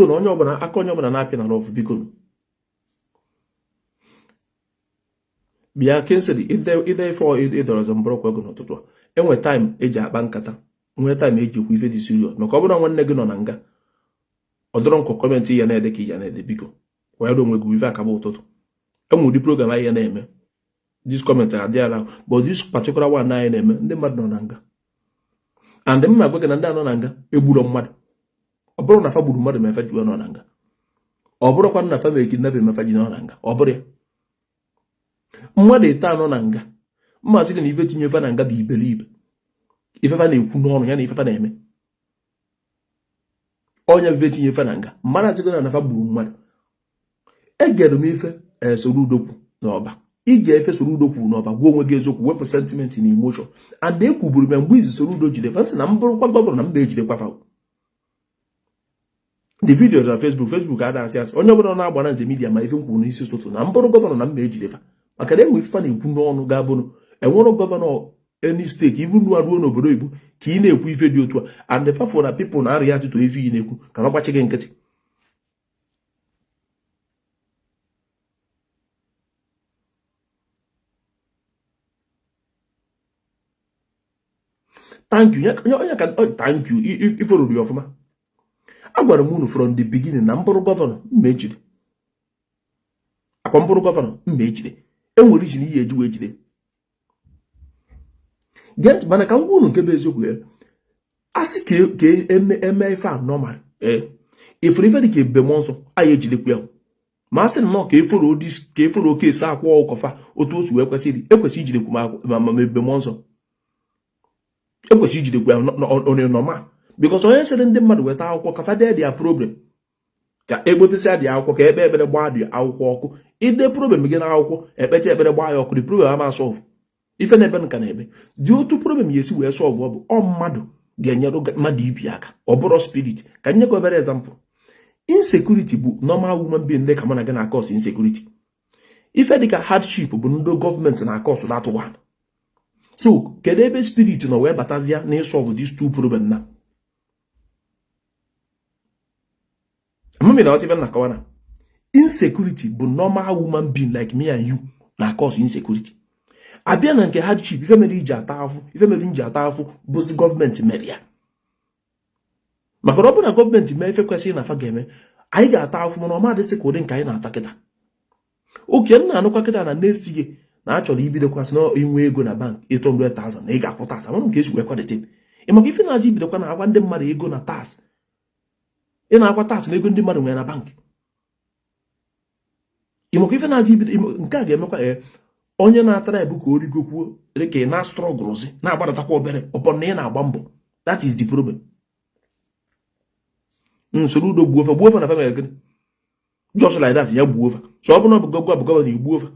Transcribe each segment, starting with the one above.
Biko na onye ọbụla aka onye ọbụla na-apị na love, biko bịa Kingsley ide ife ịdọrọ ọzọ mbụrụ kwa ego n'ụtụtụ a. Enwe time eji akpa nkata, nwee time eji ekwu ife dị serious, maka ọ bụrụ na nwanne gị nọ na nga, ọ dọrọ nkọ comment ya na-ede ka ya na-ede. Biko kwanyere onwe gị ife akaba ụtụtụ. Enwe ụdị program anyị ya na-eme, this comment adị ala, but this particular one anyị na-eme, ndị mmadụ nọ na nga, and mma gwa gị na ndị anọ na nga egburo mmadụ. Ọ bụrụ na fa gburu mmadụ ma efe ji nọ na nga, ọ bụrụkwa na fa mere kidnapping ma fa ji nọ na nga, ọ bụrụ ya mmadụ ite anọ na nga, mmasị gị na ife tinye fa na nga bụ iberibe ife fa na-ekwu n'ọnụ ya na ife fa na-eme. Onye ife tinye fa na nga, mmadụ asị gị na fa gburu mmadụ. Egere m ife Soludo kwu n'ọba. Ige ife Soludo kwu n'ọba, gwa onwe gị eziokwu, wepụ sentiment na emotion. And ekwuburu m mgbe izu Soludo jide fa, sị na m bụrụkwa governor na mba ejidekwa fa. The video na Facebook, Facebook ada asị asị, onye ọbụla na-agba na nze media ma ife m kwuru n'isi ụtụtụ na m bụrụ governor na mba ejide fa, maka na enwe ife fa na-ekwu n'ọnụ ga-abụrụ enwero governor any state even ruo ruo n'obodo oyibo ka ị na-ekwu ife dị otu a, and the fafo na people na-arịa atụtụ ife ị na-ekwu ka ha gbachi gị nkịtị. Thank you onye ka, thank you, ife ruru ya ọfụma. Agwara m unu from the beginning na m bụrụ governor mma ejide akwa, m bụrụ governor mma ejide, enwere iji na ihe eji wee jide. Gee ntị, mana ka m gwa unu nke bụ eziokwu ya, a sị ka eme eme ife a normal, ee, ifuru ife dị ka ebube mmụọ nsọ anyị ejidekwa ya, ma a sị nnọọ ka eforo ka eforo oke esi akwa ọkọfa otu o si wee kwesịrị ekwesị ijidekwu ma ma ebube mmụọ nsọ ekwesị ijidekwu ya onye normal, because onye sịrị ndị mmadụ weta akwụkwọ ka fa dee their problem, ka egbotesịa dị akwụkwọ, ka ekpe ekpere gbaa dị akwụkwọ ọkụ. Ide problem gị na akwụkwọ, ekpecha ekpere gbaa ya ọkụ, the problem ama solve. Ife na-ebe nka na-ebe dị otu problem ya esi wee solve, ọ bụ ọ mmadụ ga-enyere mmadụ ibi aka, ọ bụrụ spirit. Ka nye gị obere example, insecurity bụ normal human being dị ka mụ na gị na-acause insecurity. Ife dịka hardship bụ ndị gọọmenti na-acause that one. So kedu ebe spirit nọ wee batazia na ịsolve these two problem? Na amami na ọtịfe na-akọwa na insecurity bụ normal human being like me and you na-acause insecurity. Abịa na nke hardship, ife mere iji ata afụ, ife mere nji ata afụ bụzi gọọmenti mere ya, maka na ọ bụrụ na gọọmenti mee ife kwesịrị na fa ga-eme, anyị ga-ata afụ, mana ọma adịsị ka ụdị nke anyị na-ata kịta. Oke m na-anụkwa kịta na next year na achọrọ ibidokwa sị na inwe ego na bank 800,000 na ị ga-akwụ tax. Amara nke esi wee kwadete ị maka ife na-azị ibidokwa na-agwa ndị mmadụ ego na tax, ị na-akwa tax na ego ndị mmadụ nwere na bank. Ị maka ife na-azị ibido nke a ga-emekwa ee onye na-atara ebu ka o rigokwuo dị ka ị na-struggleụzi na-agbadatakwa obere ọpọ na ị na-agba mbọ. That is the problem. Soludo gbuo ofe, gbuo ofe na family gịnị, just like that ya gbuo ofe. So ọ bụrụ na ọ bụ gọgụ abụ governor igbuo ofe,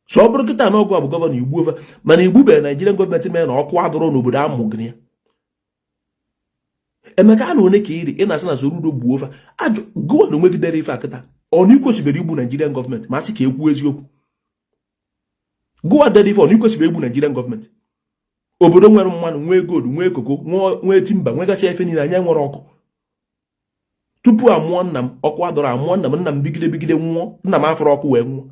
so ọ bụrụ kịta na ọgụ abụ governor igbuo ofe, mana igbubeghị Nigerian gọọmenti mere na ọkụ adụrụ n'obodo amụgịrị ya. Emeka a na one ka iri ị na-asị na Soludo gbuo ofe ajụ gụwa na onwegidere ife akịta ọ na ikwesịbere igbu Nigerian gọọmenti, ma a sị ka ekwu eziokwu, gụwa dere ife ọ na ikwesịbere igbu Nigerian gọọmenti. Obodo nwere mmanụ, nwee gold, nwee koko, nwee timber, nwegasị efe niile, anya nwere ọkụ. Tupu a mụọ nna m, ọkụ adọrọ. Amụọ nna m, nna m bigide bigide nwụọ, nna m afọrọ ọkụ wee nwụọ.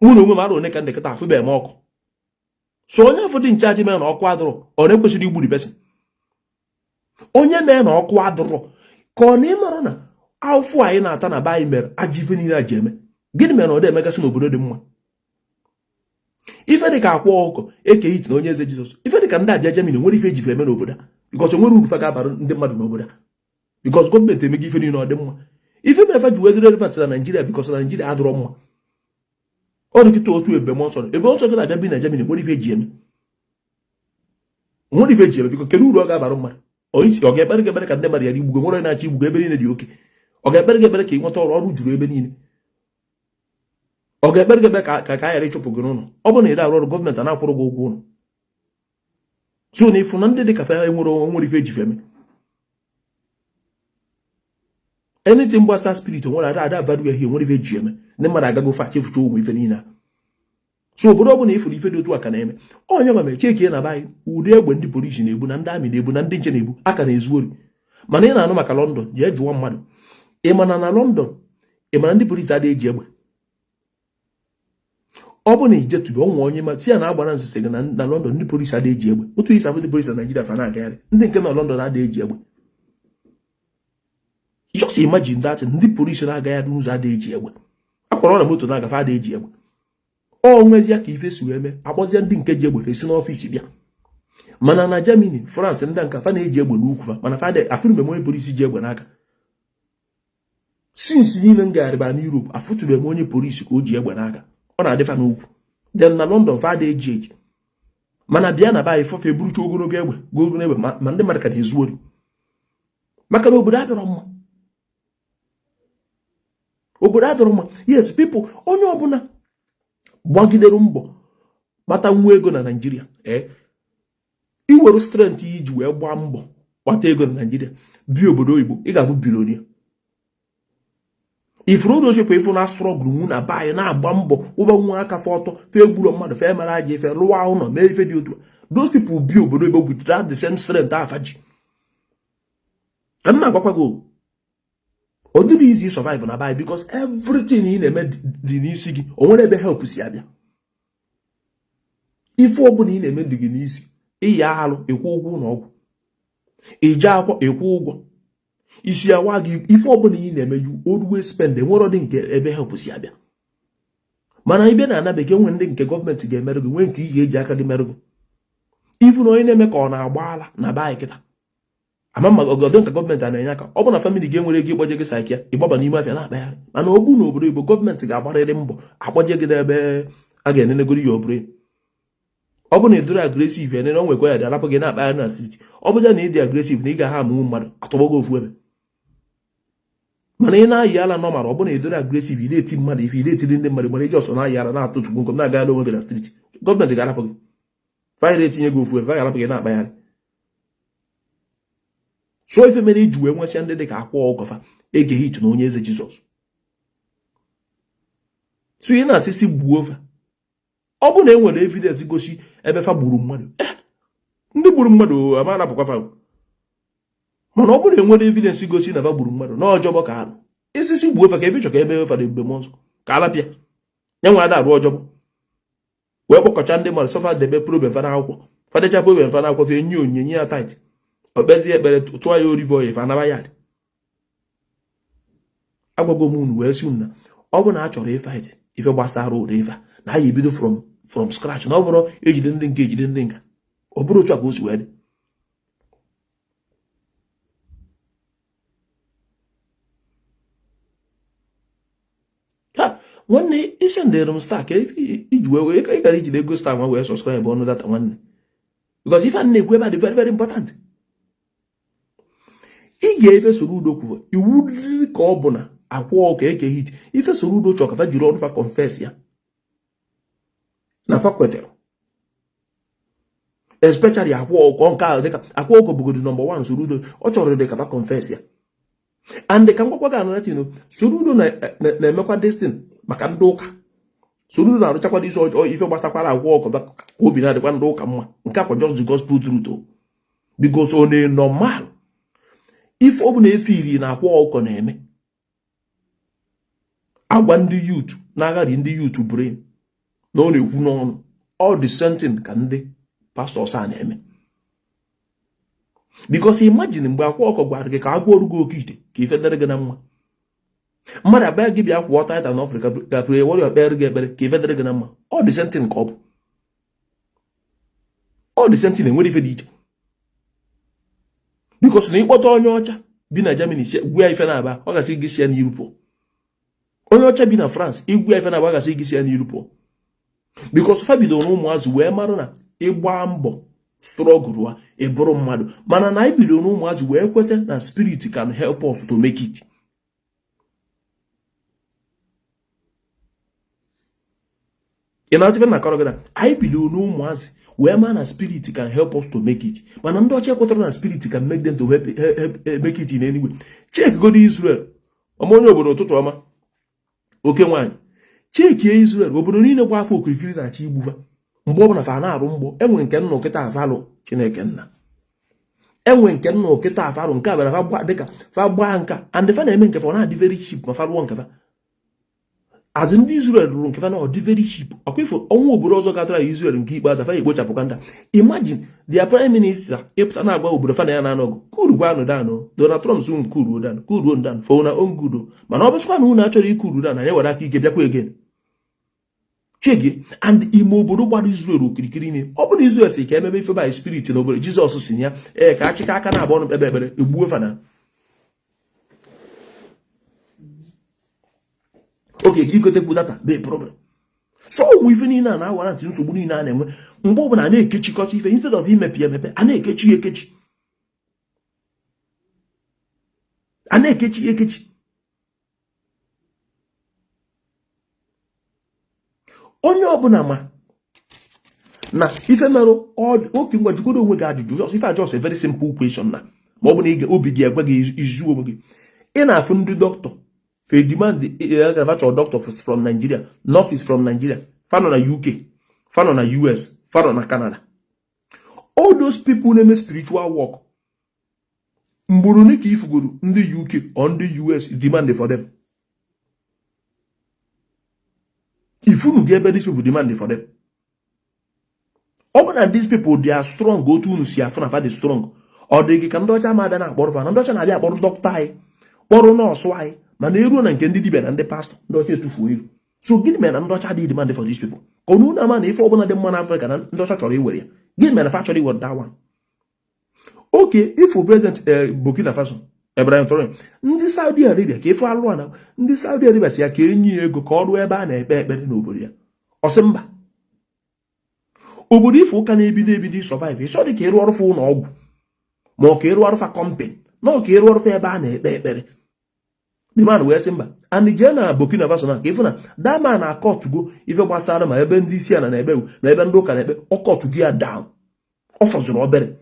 Mụ na onwe m arụ one ka ndị kịta afụbeghị m ọkụ. So onye afọ dị nchaji mere na ọkụ adọrọ, ọ na-ekwesịrị igbu the person onye mee na ọkụ adọrọ, ka ọ na ịmara na afụ anyị na-ata na be anyị mere ajọ ife niile a ji eme. Gịnị mere na ọ dị emegasị n'obodo dị mma? Ife dị ka akwa ọkụkọ eke hit na onye eze Jizọs, ife dị ka ndị abịa Germany nwere ife ejife eme n'obodo a, because nwere uru fa ga-abara ndị mmadụ n'obodo a, because gọọmenti emego ife niile ọ dị mma. Ife mefe ji wee dị relevant na Naijiria, because na Naijiria adịrọ mma. Ọ dị kịta otu ebe mmụọ nsọ, ebe nsọ kịta abịa bi na Germany nwere ife eji eme, nwere ife eji eme, biko kedu uru ọ ga-abara mmadụ? Ọ ga-ekpere gị ekpere ka ndị mmadụ ghara igbugo? Nwere na-achọ igbugo ebe niile dị oke. Ọ ga-ekpere gị ekpere ka ị nweta ọrụ? Ọrụ juru ebe niile. Ọ ga-ekpere gị ekpere ka a ghara ịchụpụ gị n'ụlọ? Ọ bụrụ na ị arụ ọrụ, gọọmenti a na-akwụrụ gị ụgwọ ụlọ. So na ịfụ na ndị dị ka fe nwere nwere ife eji eme anything gbasara spirit nwere ada ada value ihe nwere ife eji eme. Ndị mmadụ agago fa chefucha ụmụ ife niile. So obodo ọbụla ifuru ife dị otu a ka na-eme. Onye gwa mere chekie na be anyị, ụdị egbe ndị polisi na-ebu na ndị army na-ebu na ndị nche na-ebu aka na-ezu ori. Mana ị na-anụ maka London, jee jụọ mmadụ, ị mana na London, ị mana ndị polisi adịghị eji egbe. Ọ bụ na ijetube onwe onye ma si ya na-agbara nsịsị gị na London ndị polisi adịghị eji egbe. Otu isi afụ ndị polisi na Naijiria fa na-agagharị, ndị nke na London adịghị eji egbe. Just imagine that, ndị polisi na-agagharị n'ụzọ adịghị eji egbe, akwara ọ na moto na-agafe adịghị eji egbe. Ọ nwezie ka ife si wee mee, akpọzie ndị nke ji egbe fesi n'ọfịs bịa. Mana na Germany, France, ndị nka fa na-eji egbe n'ukwu fa, mana fa afụrụ m onye polisi ji egbe n'aka. Since niile m gagharịba na Europe, afụtụbeghị m onye polisi ka o ji egbe n'aka, ọ na-adịfa n'ukwu. Then na London fa adịghị eji eji. Mana bịa na be anyị, fọfe eburucha ogologo egbe, ogologo egbe, ma ndị mmadụ ka na-ezu ori, maka na obodo adọrọ mma, obodo adọrọ mma. Yes, people, onye ọbụla gbagidere mbọ kpata nwa ego na Naijiria, ee, iwere strength iji wee gbaa mbọ kpata ego na Naijiria bi obodo oyibo, ị ga-abụ billionaire. Ifuru odochepụ ịfụ na struggle nwu na be anyị na-agba mbọ ụba nwa aka fe ọtọ, fe egburo mmadụ, fe mara aja ife, lụwa ụlọ, mee ife dị otu a. Those people bi obodo oyibo with that the same strength afa ji. Ka m na-agwakwa gị, ọ dịrị easy survive na be anyị, because everything ị na-eme dị n'isi gị. O nwere ebe help si abịa. Ife ọbụla ị na-eme dị gị n'isi. Ịya alụ, ịkwụ ụgwọ ụlọ ọgwụ, ije akwụkwọ, ịkwụ ụgwọ isi awa gị. Ife ọbụla ị na-eme, you always spend. Enwere dị nke ebe help si abịa. Mana ibe na ana bekee, nwee ndị nke gọọmenti ga-emerụ gị, nwee nke ị ga-eji aka gị merụ gị. Ifu na onye na-eme ka ọ na-agba ala na be anyị kịta, ama ma ọgọdọ nke gọọmenti a na-enye aka. Ọ bụ na family gị enwere ego ịgbaje gị psych, ịgbaba n'ime afịa na-akpagharị. Mana ọ bụ na obodo Igbo, gọọmenti ga-agbarịrị mbọ akpọje gị n'ebe a ga-enenegoro ya obere. Ọ bụ na ịdịrị aggressive enene, o nwekwa ya dị arapụ gị na-akpagharị na street. Ọ bụzia na ịdị aggressive na ị gaghị amụnwu mmadụ, atọgbago ofu ebe. Mana ị na-ayị ala nọ mara, ọ bụ na ịdịrị aggressive, ị na-eti mmadụ ife, ị na-etiri ndị mmadụ, mana iji ọsọ na-ayị ala na-atụtụ nkom na-agagharị onwe gị na street, gọọmenti ga-arapụ gị. Fanyere etinye gị ofu ebe, ga-arapụ gị na-akpagharị. So ife mere iji wee nwesịa ndị dị ka Akwa Ọgọfa, Ege Hit na Onye Eze Jizọs. So ị na-asịsị gbuo fa, ọ bụ na e nwere evidence gosi ebe fa gburu mmadụ, ndị gburu mmadụ ama anapụkwa fa. Mana ọ bụrụ na enwere evidence gosi na fa gburu mmadụ na ọjọbọ ka alụ isisi gbuo fa, ka ebe ịchọ ka ebe fa na ebube mmụọ nsọ ka alapịa ya nwe ada arụ ọjọbọ wee kpọkọcha ndị mmadụ sọfa debe problem fa n'akwụkwọ. Fadecha problem fa n'akwụkwọ, fe nye onyinye, nye ya tithe, ọ kpezie ekpere, tụọ ya olive oil, fa anaba ya. Agwago m unu wee sị unu na ọ bụ na a chọrọ ịfight ife gbasara ụdị ife a, na anyị ebido from scratch, na ọ bụrụ ejide ndị nke ejide ndị nka, ọ bụrụ otu a ka o si wee dị. Ha nwanne, isendịrị m star ka iji wee ị gara ijide ego star nwa wee subscribe ọnụ data nwanne, because ife a na-ekwu ebe a dị very very important. Ị ga-efe Soludo kwuru iwu riri ka ọ bụ na Akwa Ọka, Eke Hit, ife Soludo chọrọ ka fa jiri ọnụ fa confess ya na fa kwetere, especially Akwa Ọkọ nke ahụ, dịka Akwa Ọkọ bụgodo number one. Soludo ọ chọrọ dị ka fa confess ya. And ka m gwakwa gị another thing, Soludo na-emekwa this thing maka ndị ụka. Soludo na-arụchakwa isi ọjọọ ife gbasakwara Akwa Ọkọ ka obi na-adịkwa ndị ụka mma. Nke akwa just the gospel truth o, because ọ na-normal ife ọ bụla efe iri na Akwa Ọkọ na-eme agwa ndị youth na-aghari ndị youth brain na ọ na-ekwu n'ọnụ. All the same thing ka ndị pastors a na-eme, because imagine mgbe Akwa Ọkọ gwara gị ka a gwọọrụ gị oke ite ka ife dịrị gị na mma, mmadụ abịa gị bịa kwụọ tithe na offering ka prayer warrior kpere gị ekpere ka ife dịrị gị na mma. All the same thing ka ọ bụ, all the same thing, enwere ife dị iche, because na ịkpọta onye ọcha bi na Germany gwa ya ife na-aba, ọ gasị gị si ya n'iru pụọ. Onye ọcha bi na France, igwu ya ife na-aba, ọ gasị gị si ya n'iru pụọ, because fa bidoro na ụmụazị wee mara na ịgba mbọ struggle ịbụrụ mmadụ. Mana na anyị bidoro na ụmụazị wee kweta na spirit can help us to make it. Ị na-atụ ife na akọrọ gị na anyị bidoro na ụmụazị wee maa na spirit can help us to make it. Mana ndị ọcha ekwetara na spirit can make them to help make it in anyway. Check godo Israel ọma, onye obodo, ụtụtụ ọma, oke nwaanyị. Chekie Israel, obodo niile gba afọ okirikiri na-achọ igbu fa. Mgbe ọbụla fa na-arụ mgbọ, enwe nke nnụ kịta afalụ Chineke nna, enwe nke nnụ kịta afarụ nke a bịara fa gba dịka fa gbaa nka, and fa na-eme nke fa ọ na-adị very cheap ma fa rụọ nke fa. Azụ ndị Israel rụrụ nke fa na ọ dị very cheap. Ọkwa ifo ọnwa obodo ọzọ gatara Israel nke ikpeazụ fa ekpochapụ ka nda. Imagine their prime minister ịpụta na-agwa obodo fa na ya na-anọ ọgụ, cool down. Donald Trump sị unu cool down, cool down for una own good. Mana ọ bụsịkwa na unu achọrọ icool down, anyị were aka ike bịakwa again. Chege and ime obodo gbara Israel okirikiri ime ọ bụrụ Israel si ka emebe ife by spirit na obodo Jizọs si ya ee ka achịka aka na abụọ ọnụ kpebe ekpere egbuo fana. Oge igotekwu data be problem. So ụmụ ife niile a na-awara ntị, nsogbu niile a na-enwe mgbe ọbụla a na-ekechikọta ife instead of imepe emepe, a na-ekechi ekechi, a na-ekechi ekechi. Onye ọbụla ma na ife merụ oke ngwa jụgodo onwe gị ajụjụ. Just ife a just a very simple question na ma ọ bụ na obi gị egwe gị izu onwe gị. Ị na-afụ ndị dọkịta fe demand fa chọrọ doctor from Nigeria, nurses from Nigeria, fa nọ na UK, fa nọ na US, fa nọ na Canada. All those people na-eme spiritual work, mgboro ole ka ifugoro ndị UK or ndị US demand for them? Ifunu ga ebe these people demand for them? Ọ bụ na these people they are strong otu unu si afụ na fa dị strong, ọ dị gị ka ndị ọcha ma abịa na-akpọrọ fa? Na ndị ọcha na-abịa akpọrọ dọkịta anyị, kpọrọ nọọsụ anyị, mana eruo na nke ndị dibịa na ndị pastọ, ndị ọcha etufuo iru. So gịnị mere na ndị ọcha adịghị demand for these people? Ka unu na-ama na ife ọbụla dị mma n'Afrịka na ndị ọcha chọrọ iwere ya, gịnị mere na fa chọrọ iwere that one? Okay, ifu president Burkina Faso Ibrahim Traore, ndị Saudi Arabia ka ife alụ na ndị Saudi Arabia si ya ka enye ya ego ka ọ rụọ ebe a na-ekpe ekpere n'obodo ya, ọ sị mba. Obodo ife ụka na-ebido ebido survive, ịsọ dị ka ịrụ ọrụ fa ụlọ ọgwụ ma ọ ka ịrụ ọrụ fa company na ọ ka ịrụ ọrụ fa ebe a na-ekpe ekpere. The man wee sị mba. And jee na Burkina Faso na ka ịfụ na that man akọtugo ife gbasara ma ebe ndị isi ala na-ekpe na ebe ndị ụka na-ekpe, ọ kọtugo ya down, ọ fọzụrụ obere.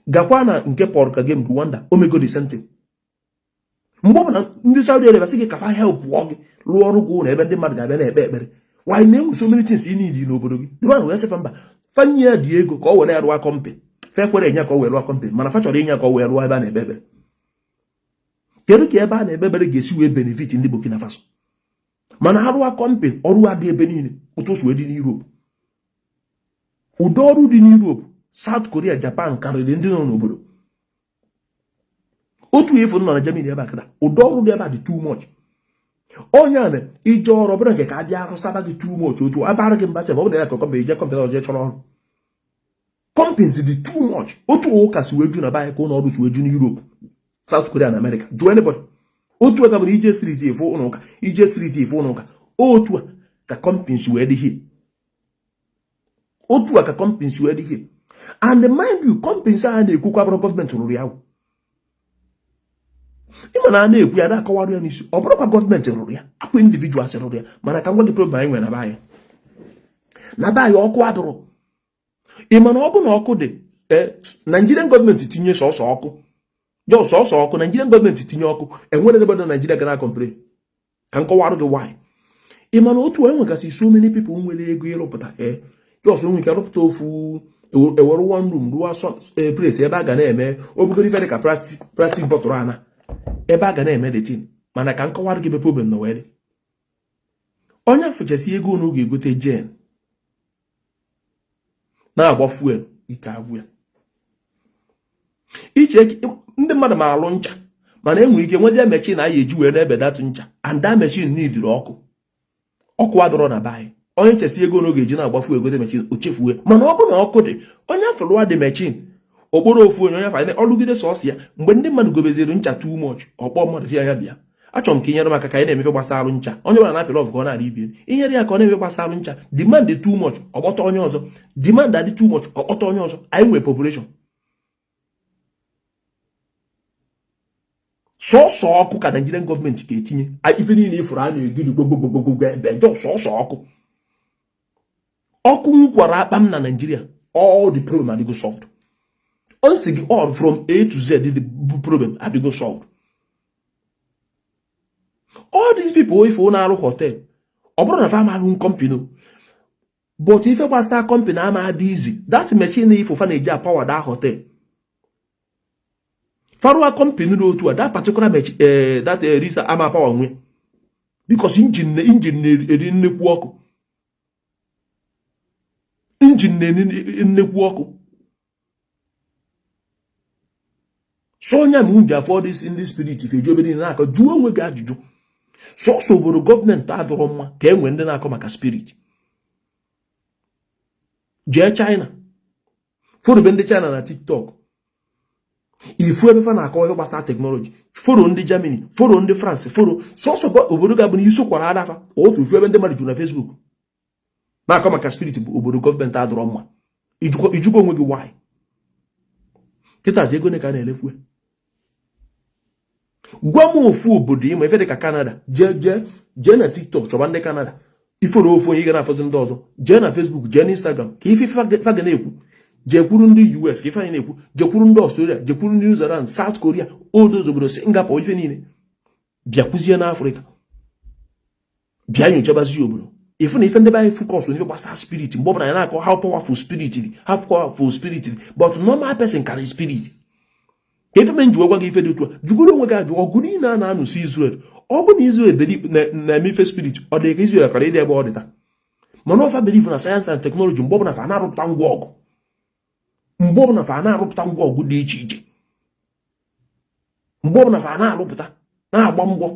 Gakwa na nke Paul Kagame Rwanda, o mego the same thing. Mgbe ọbụla ndị Saudi Arabia sị gị ka fa helpụọ gị rụọ ọrụ gị ụlọ ebe ndị mmadụ ga-abịa na-ekpe ekpere, why na-enwe so many things ị need n'obodo gị? The man wee sị fa mba. Fa nye ya dị ego ka ọ were ya rụọ company, fa ekwere enye ka ọ wee rụọ company, mana fa chọrọ inye ka ọ wee rụọ ebe a na-ekpe ekpere. Kedu ka ebe a na-ekpe ekpere ga-esi wee benefit ndị Burkina Faso? Mana ha rụọ company, ọrụ adị ebe niile otu o si wee dị n'Europe. Ụdị ọrụ dị n'Europe, South Korea, Japan karịrị ndị nọ n'obodo. Otu ifu nọ na Germany ebe a kịta, ụdị ọrụ dị ebe a dị too much. Onye a na ije ọrụ ọbụla nke ka a bịa arụsaba gị too much, otu abara gị mba sị ma ọ bụ na ya ka company ije company ọzọ jee chọrọ ọrụ. Companies dị too much. Otu ụka si wee ju na be anyị ka ụlọ ọrụ si wee ju n'Europe, South Korea na America. Jụọ anybody. Otu a ka bụrụ ije street ifu ụlọ ụka, ije street ifu ụlọ ụka. Otu a ka companies wee dị here, otu a ka companies wee dị here. And mind you, companies a na-ekwukwa bụrụ gọọmenti rụrụ ya. Ịma na a na-ekwu ya na-akọwarụ ya n'isi, ọ bụrụkwa gọọmenti rụrụ ya, akwa individuals rụrụ ya. Mana ka m gwa gị problem anyị nwere na be anyị, na be anyị ọkụ adụrụ. Ị ma na ọ bụ na ọkụ dị, Nigerian gọọmenti tinye sọsọ ọkụ, just sọsọ ọkụ, Nigerian gọọmenti tinye ọkụ, enwere ebe na Naijiria gara complain. Ka m kọwarụ gị why. Ị ma na otu enwegasị so many people nwere ego ịrụpụta, ee, just nwere ike rụpụta ofu, ewere one room rụọ place ebe a ga na-eme obugoro ife dị ka plastic bottle ana ebe a ga na-eme the thing. Mana ka m kọwara gị ebe problem nọ wee dị. Onye fụchasị ego na ọ ga-egote gen na-agba fuel, ike agwụ ya. Iche ndị mmadụ ma alụ ncha, mana enwere ike nwezie machine a ya eji wee na-ebe that ncha, and that machine neediri ọkụ. Ọkụ adọrọ na be anyị. Onye chesi ego na ọ ga-eji na-agba fuel egote machine, o chefue. Mana ọ bụ na ọkụ dị, onye afọlụwa dị machine okporo ofu onye, onye afọ ọlụgide sọsọ ya. Mgbe ndị mmadụ gobeziri ncha too much, ọkpọ mmadụ si anya bịa, achọrọ m ka ị nyere m aka ka anyị na-emefe gbasara ncha. Onye ọbụla na-apịrị ọfụ ka ọ na-arị ibie inyere ya ka ọ na-emefe gbasara ncha. Demand dị too much, ọkpọta onye ọzọ. Demand adị too much, ọkpọta onye ọzọ. Anyị nwere population. Sọsọ ọkụ ka Nigerian gọọmenti ga-etinye. Ife niile ifuru a na-egiri gbogbogbogbogbogbo ebe just sọsọ ọkụ. Ọkụ nkwara akpa m na Nigeria, all the problem adịgo solved. Ọ sị gị all from A to Z the problem adịgo solved. All these people ife na-arụ hotel, Ọ bụrụ na fa amalụ company, but ife gbasara company ama adị easy. That machine ifo fa na-eji apower that hotel, farua company n'otu a, that particular machine, that risa ama power nwe, because engine na-eri nnekwu ọkụ, engine na-eri nnekwu ọkụ. So onye ma ji afọ dị ndị spirit feju ebe niile na-akọ. Jụọ onwe gị ajụjụ, sọsọ obodo gọọmenti adọrọ mma ka e nwee ndị na-akọ maka spirit? Jee China, followbe ndị China na TikTok, ifu ebe fa na-akọwa ebe gbasara technology. Follow ndị Germany, follow ndị France, follow sọsọ obodo ga-abụ na isokwara adafa otu ifu ebe ndị mmadụ juru na Facebook na-akọ maka spirit bụ obodo gọọmenti adọrọ mma. Ijugo onwe gị why? Kịtazi ego ka a na-elefu. Gwa m ofu obodo ịma ife dịka Canada. Jee, jee, jee na TikTok chọba ndị Canada, iforo ofu onye ị ga na-afọzi ndị ọzọ. Jee na Facebook, jee na Instagram ka ife fa ga na-ekwu. Jee kwuru ndị US ka ife anyị na-ekwu. Jekwuru ndị Australia, jekwuru ndị New Zealand, South Korea, odozi obodo Singapore, ife niile. Bịakwuzie n'Afrịka, bịa nyochabazie obodo, ifu na ife ndị be anyị focus n'ife gbasara spirit. Mgbe ọbụla anyị na-akọ how powerful spirit dị, how powerful spirit dị, but normal person carry spirit. Ka ife mere nji gwa gị ife dị otu a, jụgoro onwe gị ajụ. Ọgụ niile a na-anụsi Israel, ọ bụ na Israel na-eme ife spirit, ọ dị ka Israel kara ịdị ebe ọ dị taa. Mana ọfa believe na science and technology. Mgbe ọbụla fa na-arụpụta ngwa ọgụ, mgbe ọbụla fa na-arụpụta ngwa ọgụ dị iche iche, mgbe ọbụla fa na-arụpụta na-agba mgbọ,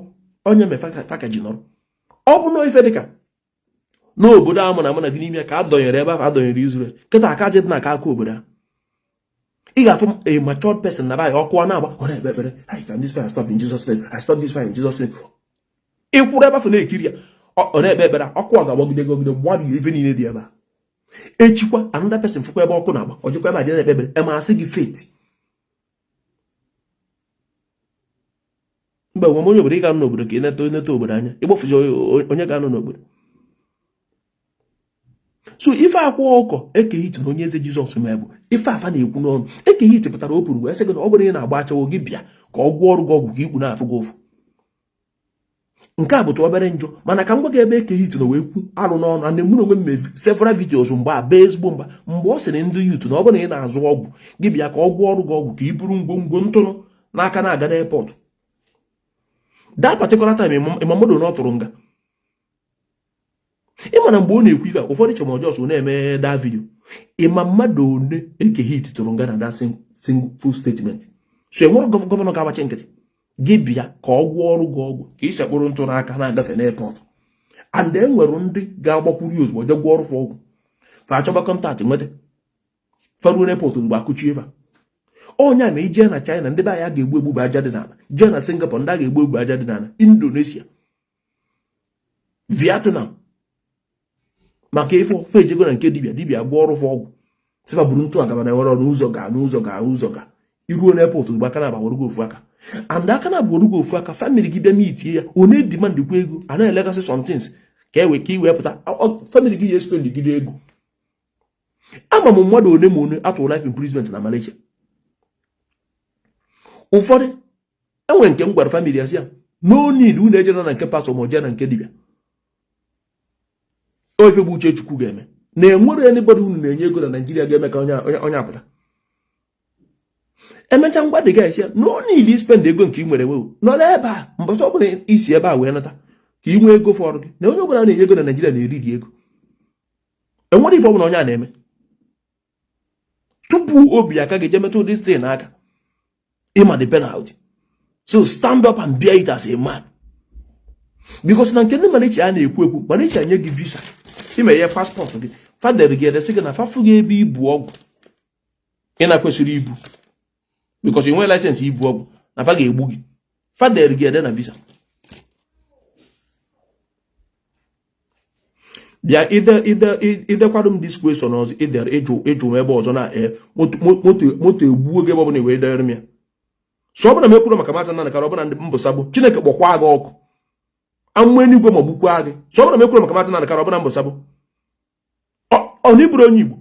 onye me fa ka ji nọrọ. Ọ bụ na ife dịka n'obodo a mụ na gị n'ime ya ka a dọnyere ebe ahụ a dọnyere Israel kịta, aka dị na aka aka obodo a, ị ga-afụ a matured person na baanyị, ọkụ na-agba, ọ na-ekpe ekpere, "I can this fire stop in Jesus name, I stop this fire in Jesus name." Ị kwụrụ ebe afọ na-ekiri ya, ọ na-ekpe ekpere, ọkụ a ga-agbagide gogide gbarie ife niile dị ebe a. Echikwa, another person fụkwa ebe ọkụ na-agba, ọ jikwa ebe a je na-ekpe ekpere. Ema asị gị faith mgbe nwe onye obodo ị ga-anọ n'obodo ka ị neta neta obodo anya, ịgbafuzi onye ga-anọ n'obodo. So ife Akwa Ọkụkọ, Eke Hit na Onye Eze Jizọs mee bụ ife afa na-ekwu n'ọnụ. Eke Hit pụtara opuru wee sị gị na ọ bụrụ ị na-agba achawo, gị bịa ka ọ gwọọ ọrụ gị ọgwụ ka ikpu na-afụ gị ụfụ. Nke a bụtụ obere njọ, mana ka m gwa gị ebe Eke Hit na wee kwu alụ n'ọnụ na mụ na onwe m mee several videos mgbe a bee ezigbo mgba, mgbe ọ sịrị ndị youth na ọ bụrụ na ị na-azụ ọgwụ, gị bịa ka ọ gwọọ ọrụ gị ọgwụ ka i buru ngwongwo ntụnụ n'aka na-aga n'airport. That particular time, ịma mmadụ na ọ tụrụ nga. Ịma na mgbe ọ na-ekwu ife a, ụfọdụ che ma ọjọọ so na-eme that video. Ịma mmadụ one Eke Hit tụrụ nga na that single statement? So enwere governor ga-agbachi nkịtị, gị bịa ka ọ gwọọ ọrụ gị ọgwụ ka ị sekpụrụ ntụ n'aka na-agafe n'airport, and e nwere ndị ga-agbakwuru ya ozugbo je gwọọ ọrụ ọgwụ, fa achọba contact nweta faruo n'airport ozugbo akụchie fa. Onye a ma ijee na China, ndị be anyị a ga-egbu egbu bụ aja dị n'ala. Jee na Singapore, ndị a ga-egbu egbu aja dị n'ala. Indonesia, Vietnam, maka ife fe ejego na nke dibịa, dibịa gba ọrụ fa ọgwụ, sịfa buru ntụ agaba na enwere ọrụ ụzọ ga n'ụzọ ga ụzọ ga iruo n'airport ozugbo, aka na-aba were gị ofu aka, and aka na abụ gị ofu aka. Family gị bịa mitie ya, ọ na-edemand kwa ego, a na-elegasị somethings ka e wee ka i wee pụta. Family gị ya espend gide ego. Ama m mmadụ one ma one atụrụ life imprisonment na Malaysia. Ụfọdụ enwere nke m gwara family ya sị ya no need unu ejere na nke pastor ma ọ jee na nke dibịa. O ife bụ uche Chukwu ga-eme na enwere anybody unu na-enye ego na Naijiria ga-eme ka onye apụta. Emechaa ngwa dị ga esi ya no need spend ego nke ị nwere nwe nọ n'ebe a. Mbọsị ọ bụla isi ebe a wee nata ka ị nwee ego fọrọ gị na onye ọbụla na-enye ego na Naijiria na-eri dị ego. Enwere ife ọbụla onye a na-eme tupu obi aka ga-eje metụ this thing n'aka, ịma the penalty. So stand up and bear it as a man, because na nke ndị Malaysia a na-ekwu ekwu, Malaysia nye gị visa, ime ihe passport gị, fadere gị edesị gị na fafụ gị ebe ibu ọgwụ ị na-kwesịrị ibu, because ị nwee license ibu ọgwụ, na fa ga-egbu gị. Fadere gị ede na visa. Bịa idekwado m this question ọzọ idere ịjụ ịjụ m ebe ọzọ na moto egbuo gị ebe ọbụla wee dere m ya. So ọ bụla m ekwuru maka Maazị Nnamdi Kanu, ọ bụla ndị mbụ sabo, Chineke kpọkwa gị ọkụ, amụma eluigwe ma gbukwa gị. So ọ bụla m ekwuru maka Maazị Nnamdi Kanu, ọ bụla mbụ sabo, ọ na ịbụrụ onye Igbo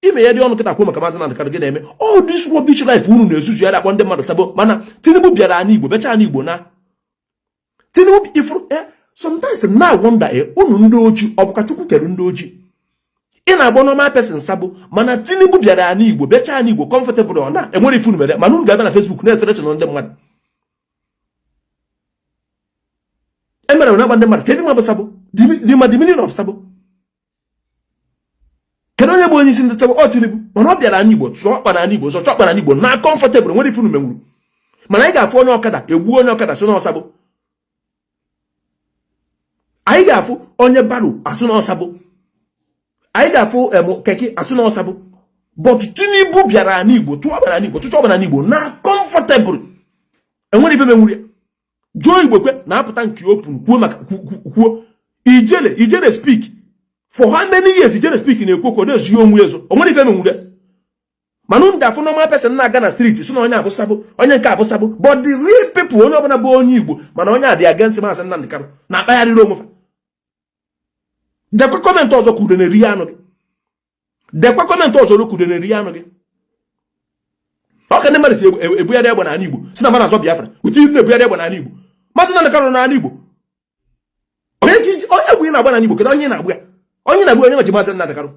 ime ya dị ọnụ kịta kwuo maka Maazị Nnamdi Kanu, gị na-eme all this rubbish life unu na-ezuzu ya akpọ ndị mmadụ sabo. Mana Tinubu bịara ana Igbo, bịacha ana Igbo na Tinubu ifuru Sometimes na wonder, unu ndị ojii, ọ bụ ka Chukwu kere ndị ojii ị na-agba normal person sabo, mana Tinubu bịara ala Igbo, bịachaa ala Igbo comfortable, ọ na enwere ife unu mere, mana unu ga-abịa na Facebook na-ethreaten ndị mmadụ. Emere na-agba ndị mmadụ ka ebe ma bụ sabo, the ma the meaning of sabo. Kedu onye bụ onye isi ndị sabo? Ọ Tinubu. Mana ọ bịara ala Igbo, tụọ ọkpa n'ala Igbo, zọcha ọkpa n'ala Igbo na comfortable, nwere ife unu menwuru. Mana anyị ga-afụ onye ọkada egbuo onye ọkada, sị na ọ sabo. Anyị ga-afụ onye barrow, asị na ọ sabo. Anyị ga-afụ keke, asị na ọ sabo. But Tinubu bịara ala Igbo, tụọ ọkpa n'ala Igbo, tụcha ọkpa n'ala Igbo na comfortable, enwere ife menwuru ya. Joe Igbokwe na-apụta nke open kwuo maka kwuo Ijele, Ijele speak for how many years? Ijele speak na-ekwu okwu, na-ezu onwe ezo, o nwere ife menwuru ya. Mana unu ga-afụ normal person na-aga na street, si na onye abụ sabo, onye nke abụ sabo. But the real people, onye ọbụla bụ onye Igbo mana onye adị against Maazị Nnamdi Kanu na-akpagharịrị onwe fa. Dekwa comment ọzọ ka ude na-eri anụ gị. Dekwa comment ọzọ ka ude na-eri anụ gị. Ọ ka ndị mmadụ si ebugharị egbe n'ala Igbo, si na mmadụ azọ Biafra wute izu na-ebugharị egbe n'ala Igbo. Maazị Nnamdi Kanu n'ala Igbo, onye ka iji onye egbe ị na-agba n'ala Igbo? Kedu onye ị na-agba ya? Onye na-agba, onye nweji Maazị Nnamdi Kanu?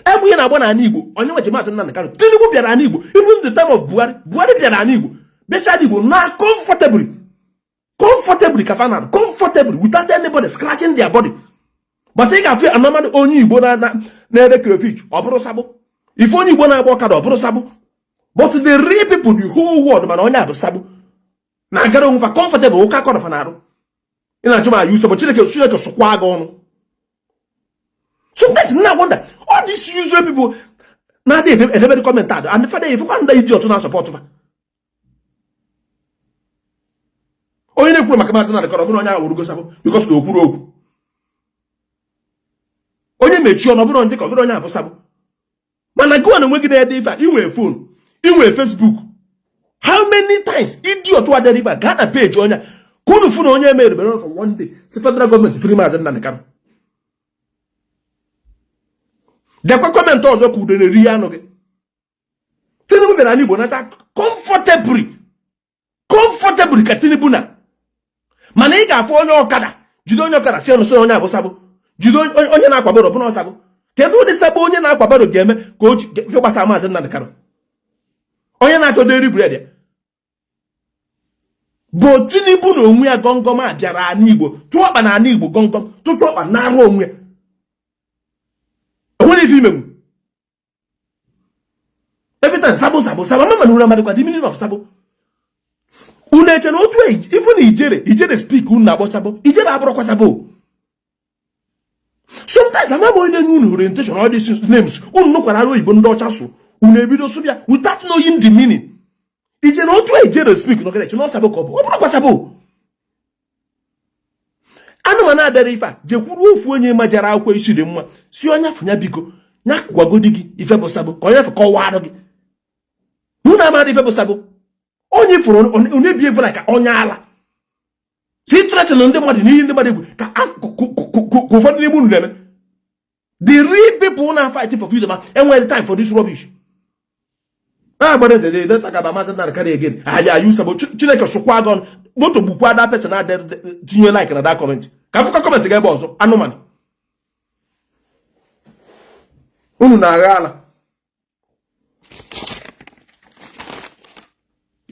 Egbe ị na-agba n'ala Igbo, onye nweji Maazị Nnamdi Kanu? Tinubu bịara ala Igbo, even the time of Buhari, Buhari bịara ala Igbo, bịacha ala Igbo na comfortably, comfortably, ka fa na comfortably without anybody scratching their body. But ị ga-afụ anọmadụ onye Igbo na-ere crayfish, ọ bụrụ sabo. Ife onye Igbo na-agba ọkada, ọ bụrụ sabo. But the real people, the whole world mana onye a bụ sabo, na-agara onwe fa comfortable, ụka akọrọ fa na-arụ. Ị na-ajụ ma ya usoro Chineke, Chineke sụkwa gị ọnụ. Sometimes na wonder, all these usual people na-adị edebe comment adụ and fada efekwa ndị idiot na-asupport fa. Onye na-ekwuru maka Maazị Nnamdi Kanu, ọ bụrụ onye ahụ wụrụgo sabo because na o kwuru okwu, onye mechie ọnụ, ọ bụrụ ndị ka ọ bụrụ onye abụ sabo. Mana gịwa na onwe gị na-ede ife a, inwe phone, inwe Facebook, how many times idiot wa dere ife a gaa na page onye ka unu fụ na onye emerubere for one day si federal government free Maazị Nnamdi Kanu? Dekwa comment ọzọ ka ude na-eri anụ gị. Tinubu bịara n'Igbo nacha comfortably, comfortably ka Tinubu na. Mana ị ga-afụ onye ọkada, jide onye ọkada, si ọnụ sị onye abụ sabo, jide onye na-akwa barrow, bụrụ sabo. Kedu ụdị sabo onye na-akwa barrow ga-eme ka o ji ife gbasara Maazị Nnamdi Kanu, onye na-achọ daily bread ya? Bụ Tinubu na onwe ya gọngọm a bịara ala Igbo, tụọ ọkpa na ala Igbo gọngọm, tụtụ ọkpa na-arụ onwe ya, onwere ife imenwu. Every time sabo, sabo, sabo. Ama mana unu amadịkwa the meaning of sabo. Unu eche na otu even Ijele, Ijele speak, unu na-akpọ sabo. Ijele abụrụkwa sabo. Sometimes ama m onye nye unu orientation, all these names unu nụkwara arụ oyibo ndị ọcha sụ, unu ebido sụbịa without knowing the meaning. Iche na otu Ijele speak nọgara eche na ọ sabo ka ọ bụ, ọ bụrụkwa sabo. Anụmanụ adịrị ife a jekwuru ofu onye majara akwụkwọ isi dị mma, si onye afọ ya biko ya gwagodi gị ife bụ sabo, ka onye afọ kọwara gị. Unu amadị ife bụ sabo. Onye fụrụ onye bi evu ka onye ala si threaten ndị mmadụ n'ihe ndị mmadụ egwu ka ụfọdụ n'ime unu na-eme. The real people na fight for freedom enweghị time for this rubbish. Na-agbara eze de talk about Maazị Nnamdi Kanu again. Aja ayu sabo. Chineke sụkwa gị ọnụ, moto gbukwa that person na tinye like na that comment. Ka afụkọ comment ga ebe ọzọ. Anụmanụ unu na-agha ala.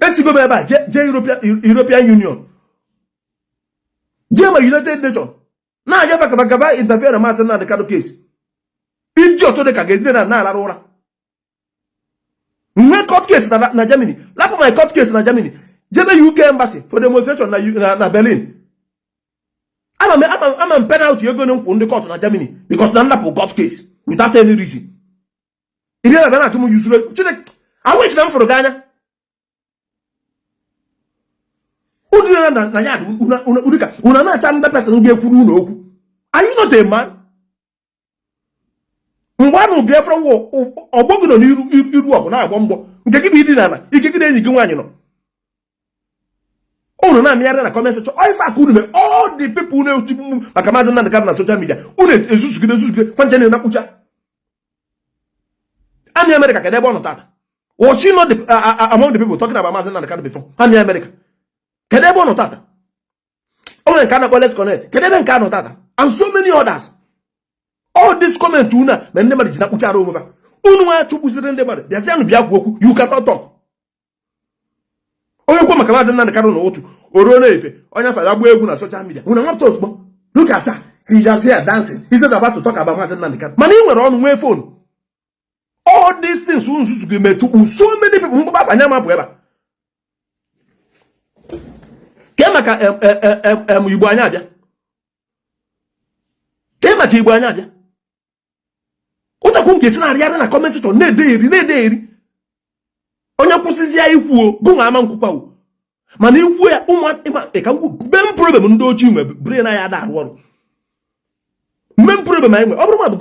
Esigo m ebe a jee European Union, jee ma United Nations, na-aja fa ka fa interfere na Maazị Nnamdi Kanu case. Idiot dị ka ga-edina na na-alarụ ụra. Nwee court case na Germany, lapụ my court case na Germany, jebe UK embassy for demonstration na Berlin. Ama m penalty ego na nkwụ ndị court na Germany because na nlapụ court case without any reason. Ị bịa na-achụ m yusuru Chineke awụ na m fụrụ gị anya ụdị na ya ụdị ka unu na-acha ndị person ga-ekwuru unu okwu. Are you not a man? Mgbe a nụ Biafra war, ọgbọ gị nọ n'iru iru ọgụ na-agbọ mgbọ nke gị bụ idina ala ike gị na enyi gị nwaanyị nọ unu na-amịgharị na comment section. Ife aka unu mee, all the people na-eti mkpu maka Maazị Nnamdi Kanu na social media, unu ezuzugide ezuzugide fancha na kpụcha Army America. Kedu ebe ọ nọ tata? Was she not among the people talking about Maazị Nnamdi Kanu before? Army America, kedu ebe ọ nọ tata? nwere nke a na-akpọ Let's Connect. Kedu ebe nke a nọ tata? And so many others. All this comment unu a ma ndị mmadụ ji na-akpụchara onwe fa. Unu nwa chụkpụziri ndị mmadụ, bịazianụ bịa kwuo okwu. You cannot talk. Onye kwuo maka Maazị Nnamdi Kanu na otu o ruo na-efe onye afọ ya gbaa egwu na social media, unu nwapụta ozugbo. Look at her, she just here dancing instead of her to talk about Maazị Nnamdi Kanu. Mana ị nwere ọnụ, nwee phone. All these things unu nzuzu ga-emetụkpu so many people. Mkpụkpọ afọ anya mapụ ebe a ke maka Igbo anyị abịa, ke maka Igbo anyị abịa. Ụtakwu nke si na-arịarị na comment section na-ede eri na-ede eri. Onye kwụsịzi ya ikwuo bụ nwa ama nkwukwawo, mana ikwu ya ụmụ ka ngwu main problem ndị ojii nwe, brain anyị ada arụ ọrụ. Main problem anyị nwe, ọ bụrụ ma bụ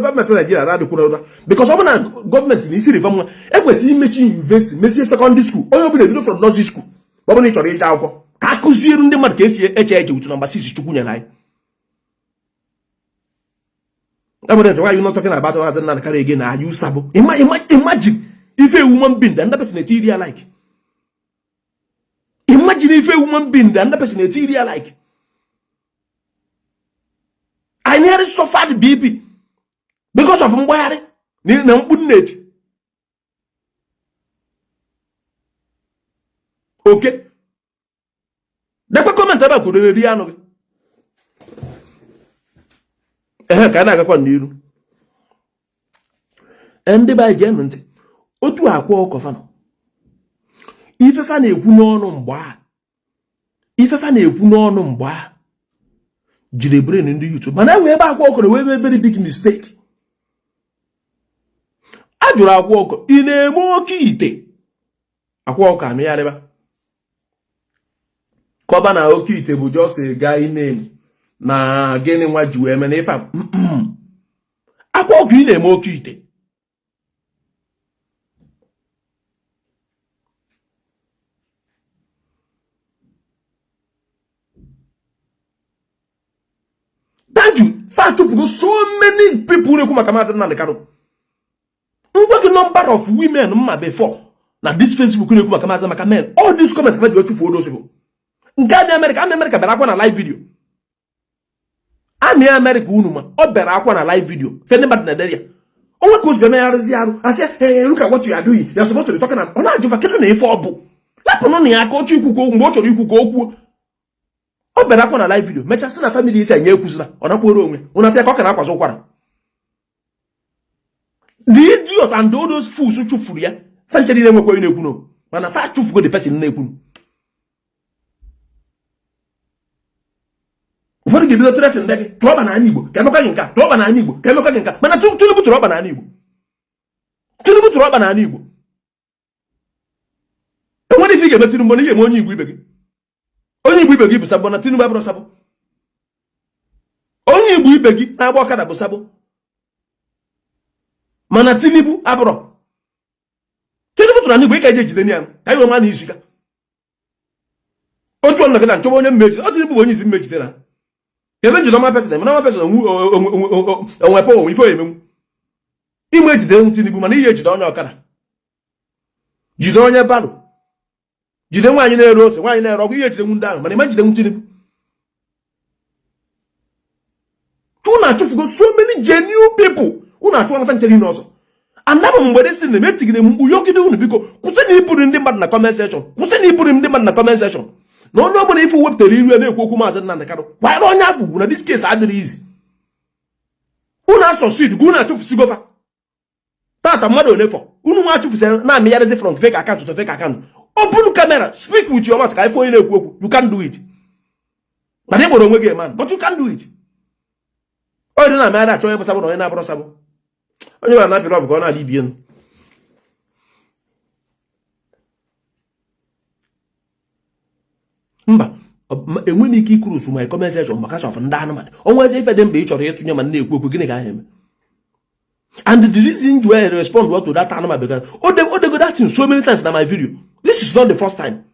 gọọmenti Naijiria na-adịkwuru ụta, because ọ bụ na gọọmenti na isi reform nwa ekwesịghị imechi university, mesie secondary school, onye ọbụla ebido from nursery school. Ma ọ bụrụ na ị chọrọ ije akwụkwọ, ka a kụziere ndị mmadụ ka esi eche eche with number 6 Chukwu nyere anyị. Evidence, why you not talking about Maazị Nnamdi Kanu again? Are you sabo? Imagine if a human being, the other person na-eti ya like. Imagine if a human being, the other person na-eti ya like. I nearly suffered BP because of mgbagharị na mkpu nneji. Okay. Dekwa comment ebe a kwuru eri anụ gị. Ehe, ka a na-agakwa n'iru. Ndị be anyị, geenụ ntị. Otu Akwa Ọkụkọ fanọ, ifefa na-ekwu n'ọnụ mgbe a, ifefa na-ekwu n'ọnụ mgbe a jiri brain ndị youth. Mana enwe ebe Akwa Ọkụkọ wee mee very big mistake. A jụrụ Akwa Ọkụkọ, ị na-eme oke ite? Akwa Ọkụkọ amịgharịba kọba na oke ite bụ just a guy name na gịnị nwa ji wee mee na ife Akwa Ọkụkọ, ị na-eme oke ite. Thank you. Fa chụpụgo so many people na-ekwu maka Maazị Nnamdi Kanu. Ngwa gị, number of women mma before na this Facebook na-ekwu maka Maazị, maka men, all these comments ka ji chụfuo those people. Nke Army America, Army America bịara akwa na live video. Army America unu ma ọ bịara akwa na live video fe ndị mmadụ na-edere ya onwe ka ozi megharịzi arụ asị, "Hey, look at what you are doing. You are supposed to be talking." Ọ na-ajụfa kedu na ife ọ bụ lapụnụ na ya aka oche ikwu ka mgbe ọ chọrọ ikwu ka o kwuo. Ọ bịara akwa na live video, mechaa sị na family isi anyị ekwuzila. Ọ nakwuoro onwe ụna afịa ka ọ ka na-akwazi ụkwara. The idiot and all those fools chụfuru ya fa nchere ile enwekwa onye na-ekwu no, mana fa chụfugo the person na-ekwu. Ụfọdụ ga-ebido threaten ndị gị, tụọ ọkpa n'ala Igbo ka emekwa gị nka, tụọ ọkpa n'ala Igbo ka emekwa gị nka. Mana Tinubu tụrụ ọkpa n'ala Igbo, Tinubu tụrụ ọkpa n'ala Igbo. Enwere ife ị ga-eme Tinubu na ihe eme onye Igbo ibe gị. Onye Igbo ibe gị bụ sabo na Tinubu abụrụ sabo. Onye Igbo ibe gị na-agba ọkada bụ sabo, mana Tinubu abụrọ. Tinubu tụrụ n'ala Igbo, ị ka eji ejide ya ka anyị wee ma na isi ka otu ọnụ gị na nchọba onye mmejide ọ. Tinubu bụ onye isi mmejide na ebe njide ọma person, mana ọma person onwe pọ onwe ife oyemenwu ime ejide Tinubu. Mana ihe ejide onye ọkada, jide onye barrow, jide nwaanyị na-ere ose, nwaanyị na-ere ọgwụ, ihe ejidenwu ndị ahụ, mana ịma jidenwu Tinubu. Unu achụfugo so many genuine people. Unu achụọla fa nchere n'ọsọ. Anabụ m mgbe dị na etigide m mkpu yogide unu, biko kwụsị na iburu ndị mmadụ na comment section, kwụsị na iburu ndị mmadụ na comment section. Na onye ọbụla ife wepụtara iru ya na-ekwu okwu Maazị Nnamdi Kanu, kwanyere onye afọ ugwu na this case adịrị izi. Unu asọsid unu achụfusigo fa tata mmadụ one fọ unu nwa achụfusi na-amịgharịzi from fake account to fake account. Open camera, speak with your mouth ka ife onye na-ekwu okwu. You can do it. Mana ị kpọrọ onwe gị man, but you can do it. Onye dị na-amịgharị achọ onye bụ sabo na onye na-abụrụ sabo. Onye gwara na-apịrị ọfụ ka ọ na-ala ibie nụ. Mba, enweghị m ike iclose my comment section maka sọf ndị anụmanụ. Onwe ezi ife dị mkpa ị chọrọ ịtụnye ma na-ekwu okwu, gịnị ka ahụ eme? And the reason why I respond well to that animal, because o dego that thing so many times na my video. This is not the first time.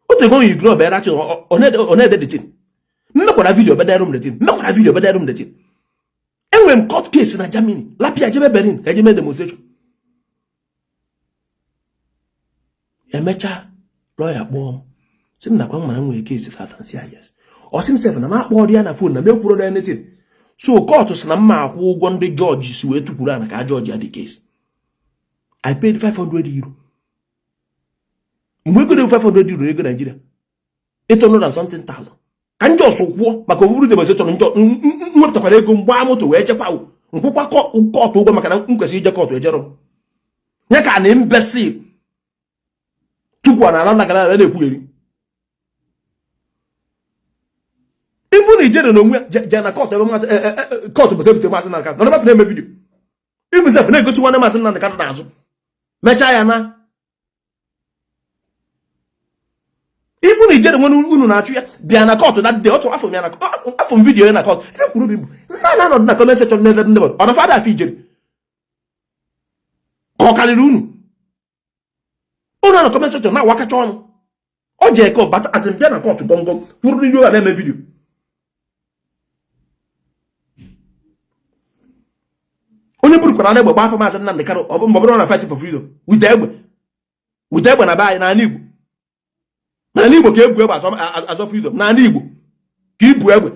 O tego ignore be that thing, ọ na-ede the thing. Mmekwara video bedere m the thing, mmekwara video bedere m the thing. Enwere m court case na Germany, lapịa jebe Berlin ka jeme demonstration. Emechaa, lawyer kpọọ m, sị m nakwa m mara m nwere case tata. Nsị ya yes. Ọ sị m sef na m akpọrọ ya na phone, na m ekwuro anything. So court sị na m ma-akwụ ụgwọ ndị judge si wee tukwuru ana ka a judge ya the case. I paid €500. Mgbe ego dị €500, ego Nigeria 800 and something thousand, ka ndị ọsọ kwụọ maka oburu demonstration. Njọ m wepụtakwara ego mgba moto wee jekwa nkwụkwa court ụgwọ, maka na m kwesịrị ije court. Ejero m ya ka na imbecile tukwu na ala na gara na-ekwugheri. Ifu na ijere na onwe ya jee na court ebe maazị court bụ ebute Maazị Nnamdi Kanu nọ na-eme video. Ifu sef na-egosi nwanne Maazị Nnamdi Kanu n'azụ, mechaa ya na ifu na ijere nwere unu na-achụ ya bịa na court na dị otu afọ ya na afọ m video ya na court. Ife kwuru obi bụ ndị a na-anọdụ na comment section na-ele ndị mmadụ, ọ na fada afọ ijere ka ọ karịrị unu. Unu na comment section na-awakacha ọnụ. Ọ jee ka bata atị bịa na court gọngọm kwuru n'ihu a na-eme video. Onye burukwara na egbe gba afọ Maazị Nnamdi Kanu, ọ bụ mgbe bụrụ na fight for freedom with egbe, with egbe na be anyị n'ala Igbo, n'ala Igbo ka ebu egbe azọ freedom, n'ala Igbo ka ibu egbe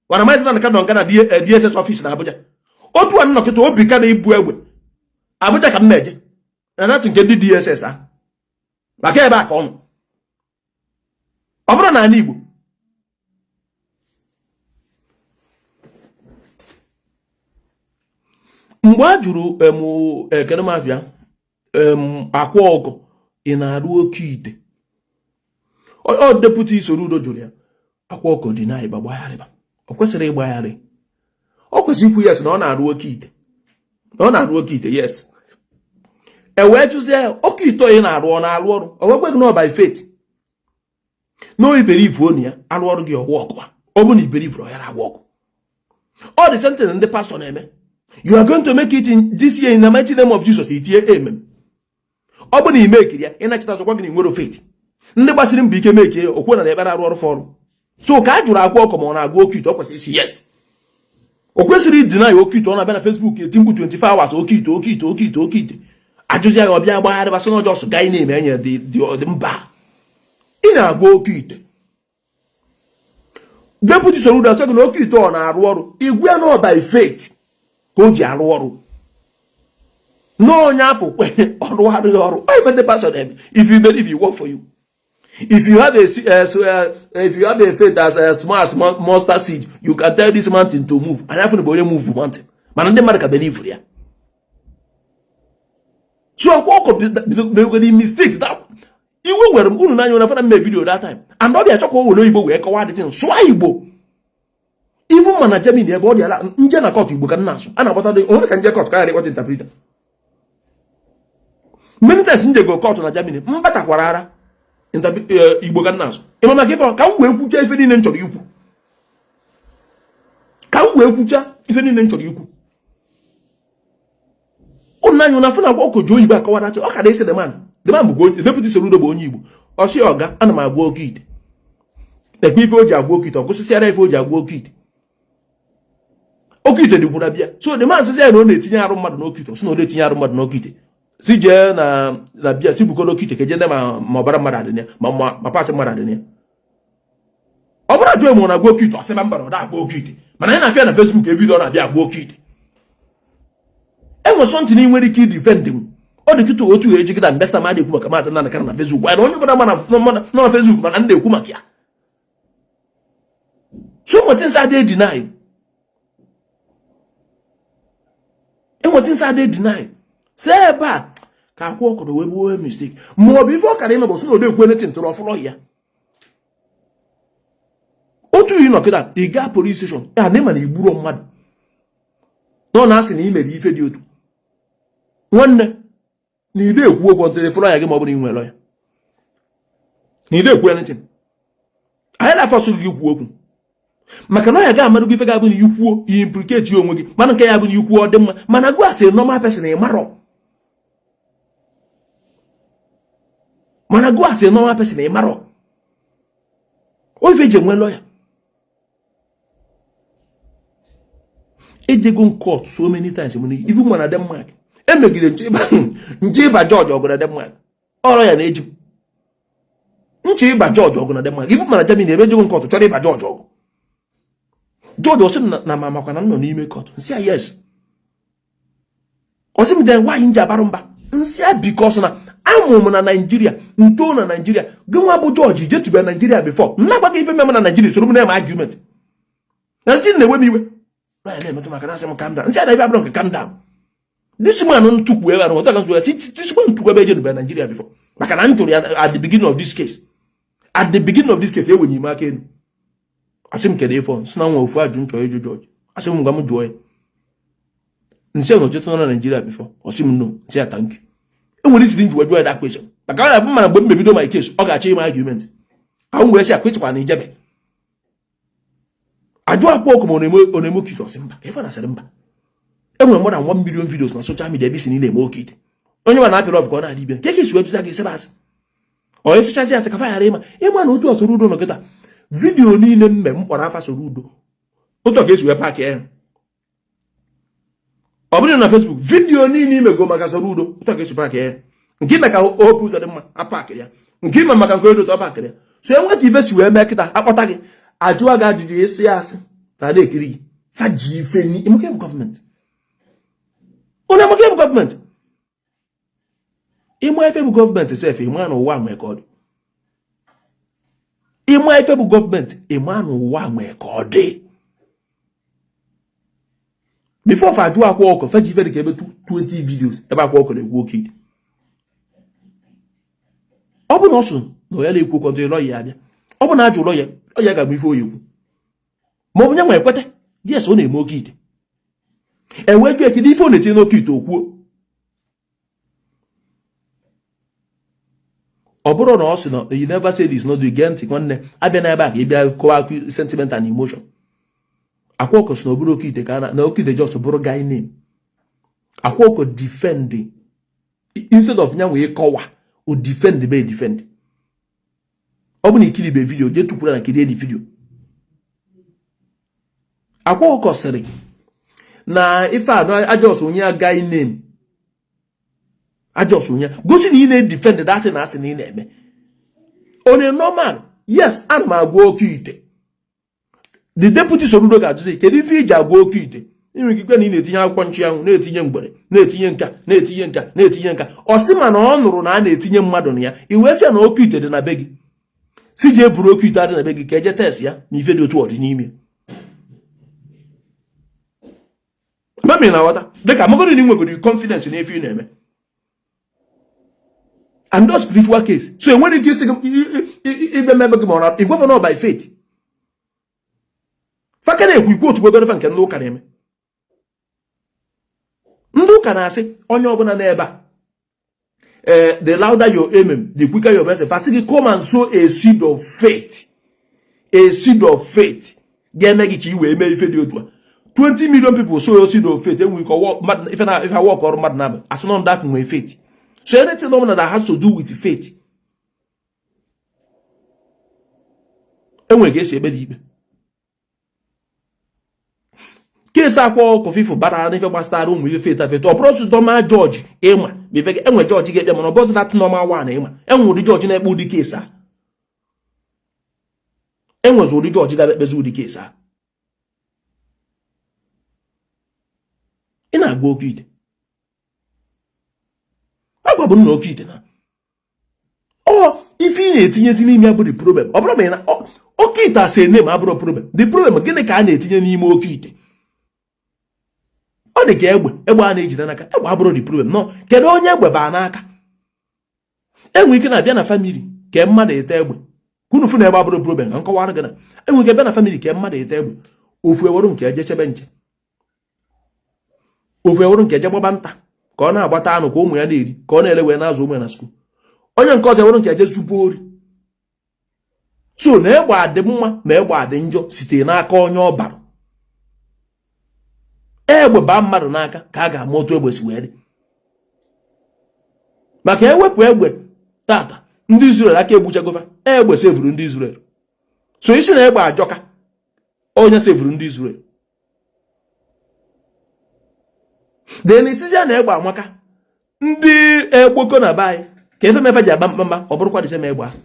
gwara Maazị Nnamdi Kanu nga na DSS office na Abuja. Otu a nnọkịta obi ka na ibu egbe Abuja ka m na-eje na natụ nke ndị DSS a, maka ebe a ka ọ nọ, ọ bụrụ n'ala Igbo. Mgbe a jụrụ Ekene Mafia Akwa Ọkụkọ, ị na-arụ oke ite, ọ deputy Soludo jụrụ ya, Akwa Ọkụkọ dị na ịgba gbagharịba. Ọ kwesịrị ịgbagharị, ọ kwesịrị ikwu yes na ọ na-arụ oke ite, na ọ na-arụ oke ite, yes. E wee jụzie ya, oke ite ị na-arụ, ọ na-arụ ọrụ? Ọ wee gwa gị na by faith, na i believe onu ya arụ ọrụ gị ọwa ọkụ. Ọ bụ na i believe ọ ya agwa ọkụ. All the same thing ndị pastor na-eme: "You are going to make it in this year in the mighty name of Jesus." Itinye amen. Ọ bụ na ime ekiri ya, ị nachita azụkwa gị na nwere faith. Ndị gbasiri mbọ ike mekie ya, okwu na ekpere arụ ọrụ fọrụ. So ka a jụrụ Akwa Ọkụkọ ma ọ na-agwa oke ite, ọ kwesịrị isi yes. O kwesịrị ịdị na ya oke ite. Ọ na-abịa na Facebook eti mkpu 24 hours, oke ite, oke ite, oke ite, oke ite. Ajụzi ya, ọbịa gbagharị basị na ọjọọ gaa na-eme enye dị mba. Ị na-agwa oke ite, deputy Soludo achọghị na oke ite ọ na-arụ ọrụ, igwe ya na by faith ka o ji arụ ọrụ n'onye afọ kwe ọrụ arụghị ọrụ. Ife ndị pastor na-eme: if you believe, it work for you. If you have a faith as a small as mustard seed, you can tell this mountain to move. Anya fụnụ bụ onye move mountain, mana ndị mmadụ ka believe ya. So Akwa Ọkụkọ megoro mistake. Iwe were m unu n'anya na fana mme video that time, and ọ bịa chọka o were oyibo wee kọwaa the thing, sụọ Igbo. Even mana Germany ebe ọ dị ala nje na court, Igbo ka m na-asụ, a na-agbata dị onwere ka nje court ka ghara ịkpọta interpreter. Many times njego court na Germany, m batakwara ara Igbo ka m na-asụ. Ịma maka ife ka m wee kwucha ife niile m chọrọ ikwu, ka m wee kwucha ife niile m chọrọ ikwu. Ụnụ anya na afụ na Akwa Ọkụkọ ji oyibo akọwara ọ ka na-ese. The man bụ deputy Soludo bụ onye Igbo. Ọ sị, "Ọga, ana m agwa oke ite." Ekwe ife o ji agwa oke ite, ọ gụsịsịara ife o ji agwa oke ite. Oke ite dịkwu na bịa. So the man sịsị ya na ọ na-etinye arụ mmadụ n'oke ite. Ọ sị na ọ na-etinye arụ mmadụ n'oke ite, si jee na bịa si bukọrọ oke ite ka eje ndị ma ọbara mmadụ adị ya, ma pasị mmadụ adị ya. Ọ bụrụ ajụ emo na-agwa oke ite, ọ sị mba, na ọ na-agwa oke ite, mana anyị na-afịa na Facebook evidio ọ na-abịa agwa oke ite. Enwe something ị nwere ike idefend m. Ọ dị kịta otu eji kịta mbesa ma ekwu maka Maazị Nnamdi Kanu na Facebook, na onye ọbụla mana nọ na Facebook mana ndị ekwu maka ya. So enweta nsị adị deny, enweta nsị adị deny. Si ebe a ka Akwa Ọkụkọ wee gbuo mistake, ma ọ bụ ife ọ kara ime bụ sị na ode ekwu anything tụrụ ọfụlọ ya. Otu yi nọ kịta, ị gaa police station ya na ịma na igburo mmadụ na ọ na-asị na ị mere ife dị otu, nwanne, na ide ekwu okwu ntụrụ fụlọ ya gị, ma ọ bụrụ ị nwere ya na ide ekwu anything. Anyị na-afọsụ gị ikwu okwu maka na ọ ya ga-amarụ gị ife ga-abụ na ikwuo implicate onwe gị, mana nke ya bụ na ikwuo ọ dị mma, mana gụ asị normal person ị marọ, mana gụ asị normal person ị marọ o ife eji enwe lawyer. Ejego m court so many times, mana even mana Denmark emegide nche ịba judge ọgụ na Denmark, ọrụ ya na-eji nche ịba judge ọgụ na Denmark. Even mana Germany emejego m court chọrọ ịba judge ọgụ. Judge ọ sị m na ma makwa na m nọ n'ime court. M sị ya yes. Ọ sị m then why m ji abarụ mba? M sị ya because na amụrụ m na Naijiria, m too na Naijiria. Gị nwa bụ judge jetube Naijiria before. M na-agwa gị ife meme na Naijiria, soro m na-eme argument na ndị na-ewe m iwe. Lawyer na-emetụ maka na-asị m calm down. M sị ya na ife abụrụ nke calm down. This man ntukwu ebe ahụ ọtọ ya si this man ntukwu ebe ejenube Naijiria before, maka na m jụrụ ya at the beginning of this case. At the beginning of this case, ewenye m aka elu, asị m kedu ife ọ sị na nwa ofu ajụ m chọrọ ịjụ judge. Asị m ngwa m jụọ ya. M sị ya na ochetu na Naijiria before. Ọ sị m no. M sị ya thank you. Enwere isi dị njikwa jụọ ya that question, maka ọ na-abụ mana mgbe m mebido my case, ọ ga-achọ ime argument ka m wee sị ya kwesịkwa na ijebe ajụ akpọ ọkụ ma ọ na-eme oke ite. Ọ sị mba, ka ife na-asịrị mba. Enwere more than 1 million videos na social media ebe isi niile eme oke ite. Onye ma na-apịrị ọfụ ka ọ na-adị ibe nke ka esi wee jụta gị sebe asị ọ esichazi asị ka fa ghara ịma ịma na otu Soludo nọ kịta. Video niile mme m kpọrọ afa Soludo, otu ka esi wee pack ya. Ọ bụrụ na Facebook, video niile imego maka Soludo, otu ka esi pack ya. Nke ime ka Hope Uzodimma, apakịrị ya. Nke ime maka nke odotu, apakịrị ya. So enwe ka ife si wee mee kịta, akpọta gị, ajụọ gị ajụjụ, isi asị ka na-ekiri gị. Fa ji ife ni ịmaka bụ gọọmenti, onye amaka bụ gọọmenti. Ịma ife bụ gọọmenti sef, ịma na ụwa nwee ka ọ dị. Ịma ife bụ gọọmenti, ịma na ụwa nwee ka ọ dị. Before fa ajụ akwa ọkụ, fa ji ife dị ka ebe 20 videos ebe akwa ọkụ na-ekwu oke ite. Ọ bụ na ọ sụ na ya na-ekwu okwu ntụ lawyer abịa, ọ bụ na ajụ lawyer, ọ ya ga-agba ife oyi ekwu, ma ọ bụ nye nwa ekweta yes, ọ na-eme oke ite. Ewee jụọ kedu ife ọ na-etinye n'oke ite, okwuo. Ọ bụrụ na ọ sị na you never say this, no do. Gee ntị nwanne, abịa n'ebe a ka ị bịa kọwa akụ sentiment and emotion. Akwa ọkụ sị na ọ bụrụ oke ite ka na oke ite just bụrụ guy name. Akwa ọkụ defend instead of nya wee kọwa, o defend be defend. Ọ bụ na ikiribe video, jee tukwuru na kirie the video. Akwa ọkụ sịrị na ife a a just onye ya guy name, a just onye gosi na ị na-edefend that thing asị na ị na-eme onye normal. Yes, ana m agwa oke ite. The deputy Soludo ga-ajụzi kedu ife iji agwa oke ite. Inwe ikike na ị na-etinye akwụkwọ nchụanwụ, na-etinye mgbere, na-etinye nka, na-etinye nka, na-etinye nka. Ọ sị ma na ọ nụrụ na a na-etinye mmadụ na ya, i wee sị ya na oke ite dị na be gị, si jee buru oke ite adị na be gị ka eje test ya na ife dị otu ọ dị n'ime. Mami na aghọta dịka magoro na ị nwegoro confidence n'ife ị na-eme and those spiritual case, so enwere ike isi gị ịbịa mebe gị ma ọ na igwefe na by faith faka na-ekwu ikwu otu gwegoro nke ndị ụka na-eme. Ndị ụka na-asị onye ọbụla n'ebe a, ee, the louder your amen, the quicker your blessing. Fa sị gị come and sow a seed of faith, a seed of faith ga-eme gị ka ị wee mee ife dị otu a. 20 million people sow a seed of faith, enwe ike mmadụ ife na ife work ọrụ mmadụ na-abụ asị nọ ndị afọ nwee faith. So anything ọbụla that has to do with faith, enwere ka esi ekpe dị ikpe. Case akwa ọkụ fifụ bara n'ife gbasara ụmụ ife faith faith. Ọ bụrụ sọ normal judge ịma ife enwe judge ga-ekpe, mana ọ bụrụ that normal one ịma enwe ụdị judge na-ekpe ụdị case a, enwezi ụdị judge ga-ekpezi ụdị case a. Ị na-agwa oke ite agwa bụ nna oke ite na ọ ife ị na-etinyezi n'ime ya bụ the problem. Ọ bụrụ ma ị na oke ite asị ene ma abụrụ problem, the problem gịnị ka a na-etinye n'ime oke ite? Ọ dị ka egbe, egbe a na-ejide n'aka, egbe abụrụ the problem. No, kedu onye egbe baa n'aka? Enwe ike na-abịa na family ka mmadụ ete egbe ka unu fụ na egbe abụrụ problem. Ka nkọwara gị na enwe ike bịa na family ka mmadụ ete egbe, ofu ewere nke eje chebe nche, ofu ewere nke eje gbaba nta ka ọ na-agbata anụ ka ụmụ ya na-eri, ka ọ na-ele wee na-azụ ụmụ ya na school, onye nke ọzọ ewere nke eje zubu ori. So na egbe adị mma ma egbe adị njọ site n'aka onye ọ bara. Egbe baa mmadụ n'aka ka a ga-ama otu egbe si wee dị. Maka ewepụ egbe tata, ndị Israel aka egbuchagofa. Egbe sevuru ndị Israel. So isi na egbe ajọka, onye sevuru ndị Israel, then isizi ya na egbe amaka, ndị egboko na be anyị ka efe mefe ji agba mkpamkpa, ọ bụrụkwa the same egbe ahụ.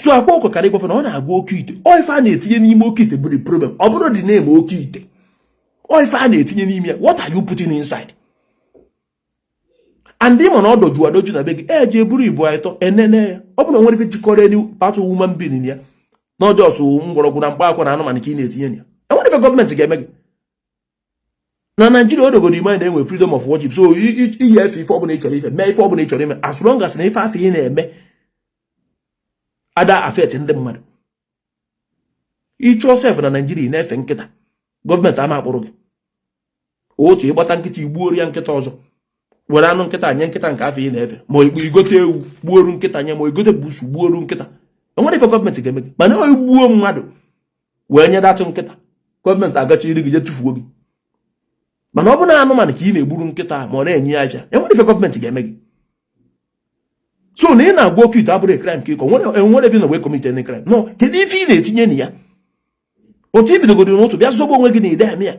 So Akwa Ọkụkọ kara ịgwafe na ọ na-agwọ oke ite. Ọ ife a na-etinye n'ime oke ite bụ the problem. Ọ bụrụ dị na-eme oke ite, ọ ife a na-etinye n'ime ya. What are you putting inside? And ịma na ọ doju adoju na be gị, eje eburu ibu ịtọ enene ya, ọ bụrụ na nwere ife jikọrọ any part of human being ya na ọ just mgbọrọgwụ na mkpa akwụkwọ na anụmanụ ka ị na-etinye ya, enwere ife gọọmenti ga-eme gị. Na Naijiria, o dogoro ime na-enwe freedom of worship, so iyi efe ife ọbụla ị chọrọ ife, mee ife ọbụla ị chọrọ ime, as long as na ife afọ ị na-eme ada affect ndị mmadụ. Ịchọọ sef na Naijiria, ị na-efe nkịta, gọọmenti ama akpụrụ gị. Otu ịgbata nkịta, igbuoru ya nkịta ọzọ, were anụ nkịta nye nkịta nke afọ ị na-efe, ma igote ewu gbuoru nkịta nye, ma igote busu gbuoru nkịta, enwere ife gọọmenti ga-eme gị. Mana onye gbuo mmadụ wee nye datụ nkịta, gọọmenti agachiri gị je tụfuo gị. Mana ọ bụ na anụmanụ ka ị na-egburu nkịta ma ọ na-enye ya aja, enwere ife gọọmenti ga-eme gị. So na ị na-agwọ oke ite abụrụ crime ka ịkọ enwere ebe na wee commit any crime. No, kedu ife ị na-etinye na ya? Otu ibidogoro n'ụtụ bịa zọgbu onwe gị na ide eme ya.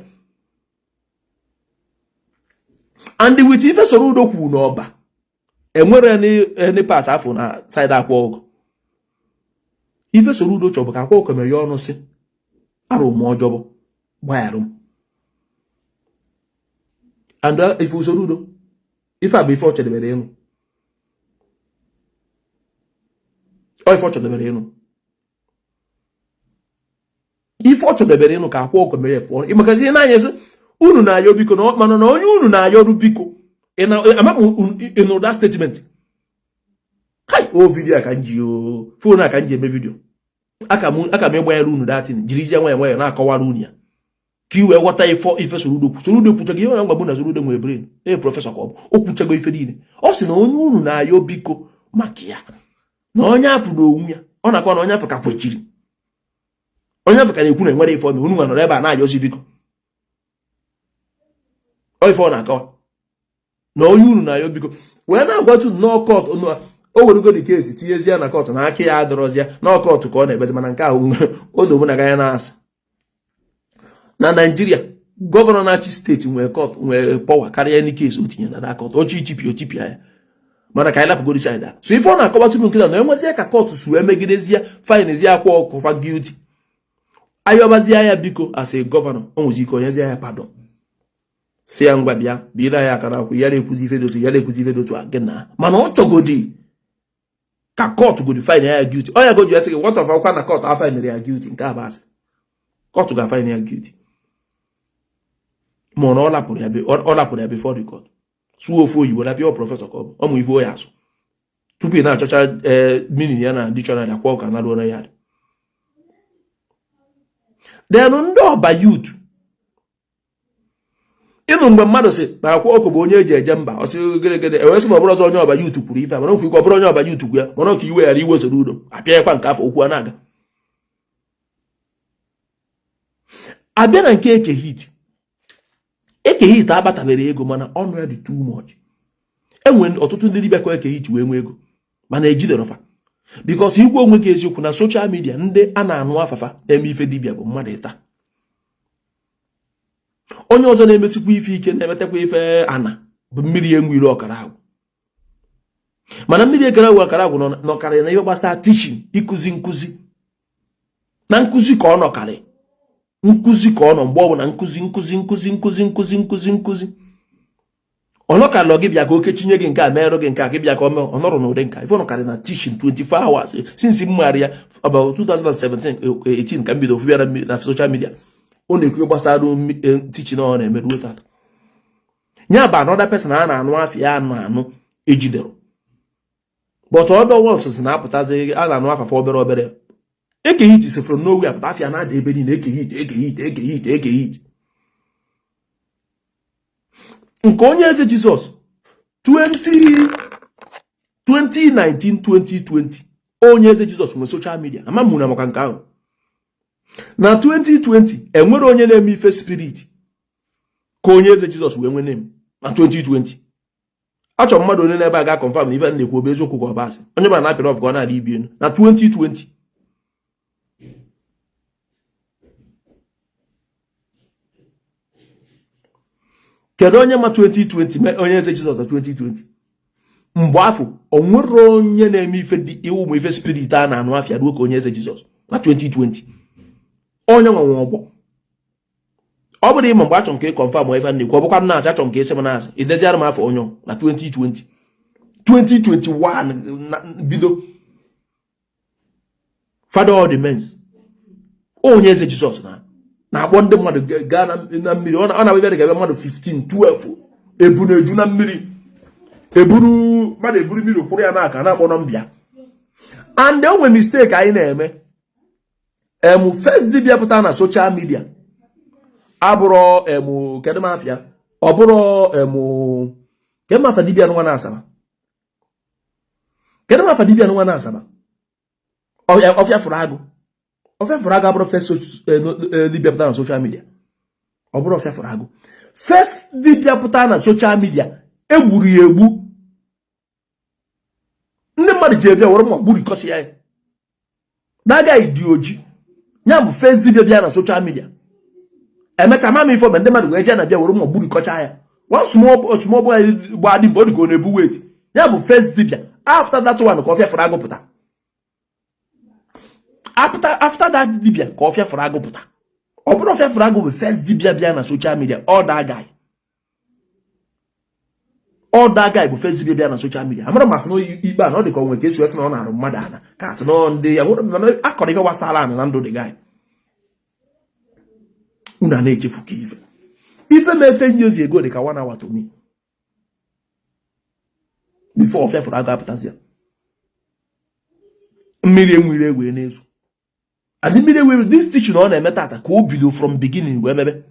And with ife Soludo kwuru n'Ọba, enwere any pass afọ na side Akwa Ọkụkọ. Ife Soludo chọbụ ka Akwa Ọkụkọ meghe ọnụ sị arụ m ọjọbọ, gbagharụ m. And ife Soludo, ife a bụ ife ọ chedebere ịnụ, ọ ife ọ chọdebere ịnụ, ife ọ chọdebere ịnụ ka Akwa Ọkụkọ mere pụọ. Ịmakazi ihe na-anya sị unu na-ayọ biko, mana na onye unu na-ayọrụ biko, ama m ịnụrụ that statement. Hai, o video a ka m ji, phone a ka m ji eme video. Aka m ịgbanyere unu that thing, jirizie nwayọ nwayọ na-akọwara unu ya ka i wee ghọta ife ife Soludo kwu. Soludo kwuchago ihe na mgbagbu na Soludo nwere brain, ee, professor ka ọ bụ. O kwuchago ife niile. Ọ sị na onye unu na-ayọ biko maka ya na onye afụ na onwe ya, ọ na-akọ na onye afụ ka kwechiri, onye afụ ka na-ekwu na enwere ife ome, unu nwa nọrọ ebe a na-ayọzi biko. Ọ ife ọ na-akọwa na onye unu na-ayọ biko wee na-agwatu nnọọ court o werego the case tinyezie na court na aka ya adọrọzie na court ka ọ na-ekpezi. Mana nke ahụ o dobu na ganya na-asị na Naijiria, governor na-achị steeti nwere court, nwere power karịa any case o tinye na court ochi ichipi ochipịa ya. Mana ka anyị lapụgoro side a. So ife ọ na-akọwatụrụ nkịta na enwezie ka court si wee megidezie findzie Akwa Ọkụkọ guilty, ayọbazie ya biko as a governor, o nwezi ike onyezie ya pardon, si ya ngwa bịa biri ya aka n'akwụ ya na-ekwuzi ife dotu ya na-ekwuzi ife dotu a gị na. Mana ọ chọgodi ka court godi find ya guilty. Ọ ya goji ya sị gị what of akwụkwọ na court afindịrị ya guilty. Nke a bụ asị. Court ga-afind ya guilty ma ọ na ọ lapụrụ ya before the court, sụọ ofu oyibo lapịa. Ọ professor ka ọ bụ, ọ mụ ife oyi asụ tupu ị na-achọcha ee meaning ya na dictionary. Akwa ụka na ruo ya. Then ndị Ọba youth, ịnụ mgbe mmadụ sị na Akwa Ọkụ bụ onye eji eje mba, ọ sị gịrịgịrị, ewee sị na ọ bụrụ ọzọ onye Ọba youth kwuru ife a, mana okwu ike ọ bụrụ onye Ọba youth kwu ya, mana ọka iwe ghara iwe Soludo apịakwa nke afọ okwu a na-aga abịa na nke Eke Hit. Eke Hit agbatabere ego, mana ọnụ ya dị too much. Enwere ọtụtụ ndị dibịa ka Eke Hit wee nwee ego, mana ejidere fa because igwe onwe gị eziokwu na social media, ndị a na-anụ afafa na-eme ife dibịa bụ mmadụ ịta. Onye ọzọ na-emesikwa ife ike, na-emetakwa ife ana bụ Mmiri Enwe Iro ọkara agwụ. Mana Mmiri ekere agwụ ọkara agwụ nọkarị na ihe gbasara teaching, ịkụzi nkụzi na nkụzi ka ọ nọkarị, nkụzi ka ọ nọ mgbe ọbụla, nkụzi nkụzi nkụzi nkụzi nkụzi nkụzi nkụzi. Ọ nọkarị gị bịa ka oke chinye gị nke a, merụ gị nke a, gị bịa ka ọ mee. Ọ nọrọ n'ụdị nka ife, ọ nọkarị na teaching 24 hours since m maara ya about 2017 18 ka m bido fụbịa na social media. Ọ na-ekwu gbasara teaching ọ na-eme ruo tata. Ya bụ another person a na-anụ afịa anụ anụ ejidere, but other ones na-apụtazi a na-anụ afafa obere obere. Eke Hit si from nowhere apụta, afịa na-ada ebe niile. Eke Hit, Eke Hit, Eke Hit, Eke Hit. Nke Onye Eze Jizọs, 2019 2020, Onye Eze Jizọs nwe social media. Ama mụ na maka nke ahụ na 2020, enwere onye na-eme ife spirit ka Onye Eze Jizọs wee nwee name na 2020. Achọrọ mmadụ onye n'ebe a ga confirm na ife na-ekwu bụ eziokwu ka ọ bụ asị. Onye ma na-apịrị off ka ọ na-adị ibi elu na 2020. Kedu onye ma 2020 Onye Eze Jizọs na 2020? Mgbe afọ o nwere onye na-eme ife dị ụmụ ife spirit a na-anụ afịa ruo ka Onye Eze Jizọs na 2020. Onye nwe ọgbọ ọ bụrụ ịma mgbe achọrọ m ka ị confirm ife na-ekwu, ọ bụkwa m na-asị, achọrọ m ka ị sị m na-asị ideziara m afọ onye na 2020, 2021 bido Father all the mens. Onye Eze Jizọs na na-akpọ ndị mmadụ gaa na mmiri. Ọ na-abịa dị ka ebe mmadụ 15, 12 ebu na-eju na mmiri, eburu mmadụ, eburu mmiri kwụrụ ya n'aka, na-akpọ nọ mbịa. And o nwere mistake anyị na-eme. First dibịa pụta na social media abụrọ kedu m afịa, ọ bụrụ kedu m afa dibịa nwa na Asaba, kedu m afa dibịa nwa na Asaba, Ọfịa Fụrụ Agụ. Ọfịa Fụrụ Agụ abụrụ first dibịa pụta na social media. Ọ bụrụ Ọfịa Fụrụ Agụ first dibịa pụta na social media, egburu ya egbu. Ndị mmadụ ji ebịa were mma gburikọsị ya. That guy dị oji ya bụ first dibịa bịa na social media. Emecha mama ife ndị mmadụ wee jee na bịa were mma gburikọcha ya. One small small boy gba dị mgbe ọ dị ka ọ na-ebu weight ya bụ first dibịa. After that one ka Ọfịa Fụrụ Agụ pụta. After that dibịa ka Ọfịa Fụrụ Agụ pụta. Ọ bụrụ Ọfịa Fụrụ Agụ bụ first dibịa bịa na social media, all that guy, all that guy bụ first dibịa bịa na social media. Amara masị na ikpe a na ọ dị ka onwe ka esi wesị na ọ na-arụ mmadụ ana ka asị na ndị ya nwere, mana akọrọ ife gbasara ana na ndụ the guy. Unu a na-echefu ka ife ife mee 10 years ago dị ka one hour to me before Ọfịa Fụrụ Agụ apụtazi ya. Mmiri enwere egwe n'ezu and mmiri enwere. This teaching ọ na-eme tata ka o bido from beginning wee mebe.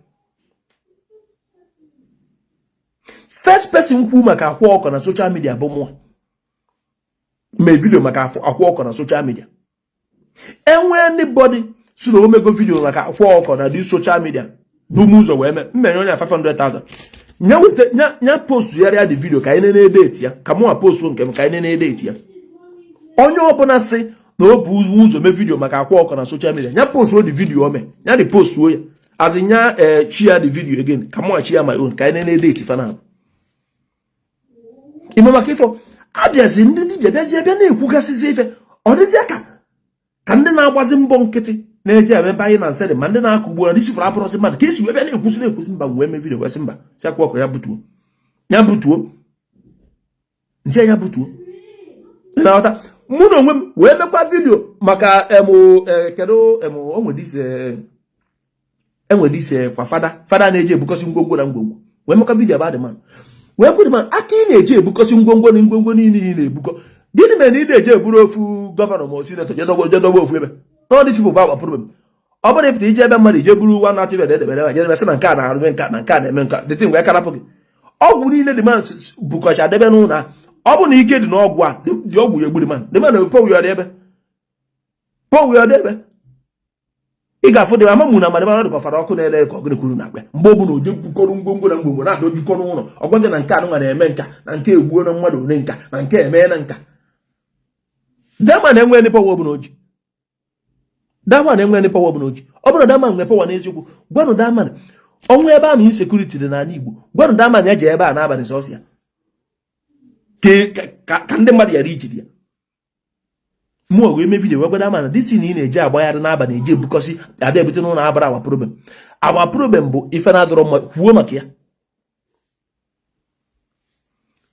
First person kwu maka Akwa Ọkọ na social media bụ mụa mee video maka Akwa Ọkọ na social media. Enwe anybody si na o mego video maka Akwa Ọkọ na dị social media bụ m ụzọ wee mee mmenye onye 500,000. Nya weta nya post ya dị video ka anyị nene date ya, ka mụnwa post nke m ka anyị nene date ya. Onye ọbụla sị na o bụ ụzọ mee video maka Akwa Ọkọ na social media, nya post the video o mee, nya dị post ya as nya share the video again ka mụnwa share my own ka anyị nene date fana ime maka ifo abịazi. Ndị dibịa bịazie bịa na-ekwugasịzi ife, ọ dịzịa ka ndị na-agbazi mbọ nkịtị na-eji eme anyị na nsede, ma ndị na-akọ ugbo na ndị sifụrụ abụrụzi mmadụ ka esi wee bịa na-ekwusi na-ekwusi mba. Wee mee video wee sị mba, si Akwa Ọkọ ya butuo, ya butuo nsị ya butuo. Na-aghọta? Mụ na onwe m wee mekwa video maka emu kedu emu enwere ise kwa fada na-eji ebukọsị ngwongwo na ngwongwo. Wee mekwa video about the man, wee kwuru man aka ị na-eji ebukọsị ngwongwo na ngwongwo niile ị na-ebukọ, gịnị mere na ị na-eji eburu ofu governor ma senator jedọgba ofu ebe na ọ dị bụ agwa problem? Ọ bụrụ ịpụta ije ebe mmadụ ije buru nwa native edebere ma jedebe sị na nke a na-arụ nka na nke a na-eme nka dịtị mgbe karapụ gị ọgwụ niile dị man bukọcha debe n'ụlọ a. Ọ bụ na ike dị n'ọgwụ a dị ọgwụ ya egburi man dị man ebe pọwụ ya dị ebe ị ga-afụ dị ama mụ na mmadụ mmadụ dịkwa fara ọkụ na-ele ka ọgịnị kwuru na akpa mgbe ọ bụla oje bukọrọ ngwongwo na ngwongwo na-adọjukọ n'ụlọ. Ọgwa gị na nke anụnwa na-eme nka na nke egbuo na mmadụ one nka na nke eme na nka that man enwe ndị power ọbụla oji. That man enwe ndị power ọbụla oji. Ọ bụrụ na that man nwee power n'eziokwu, gwanụ that man ọnwụ ebe a na insecurity dị n'ala Igbo, gwanụ that man ya ji ebe a n'abalị sọsọ ya ka ndị mmadụ ghara ijiri ya. Mụ wee mee video wee gwa that man, this thing ị na-eji agbagharị n'abalị eji ebukọsị abịa ebute n'ụlọ abara our problem. Our problem bụ ife na-adọrọ mma kwuo maka ya.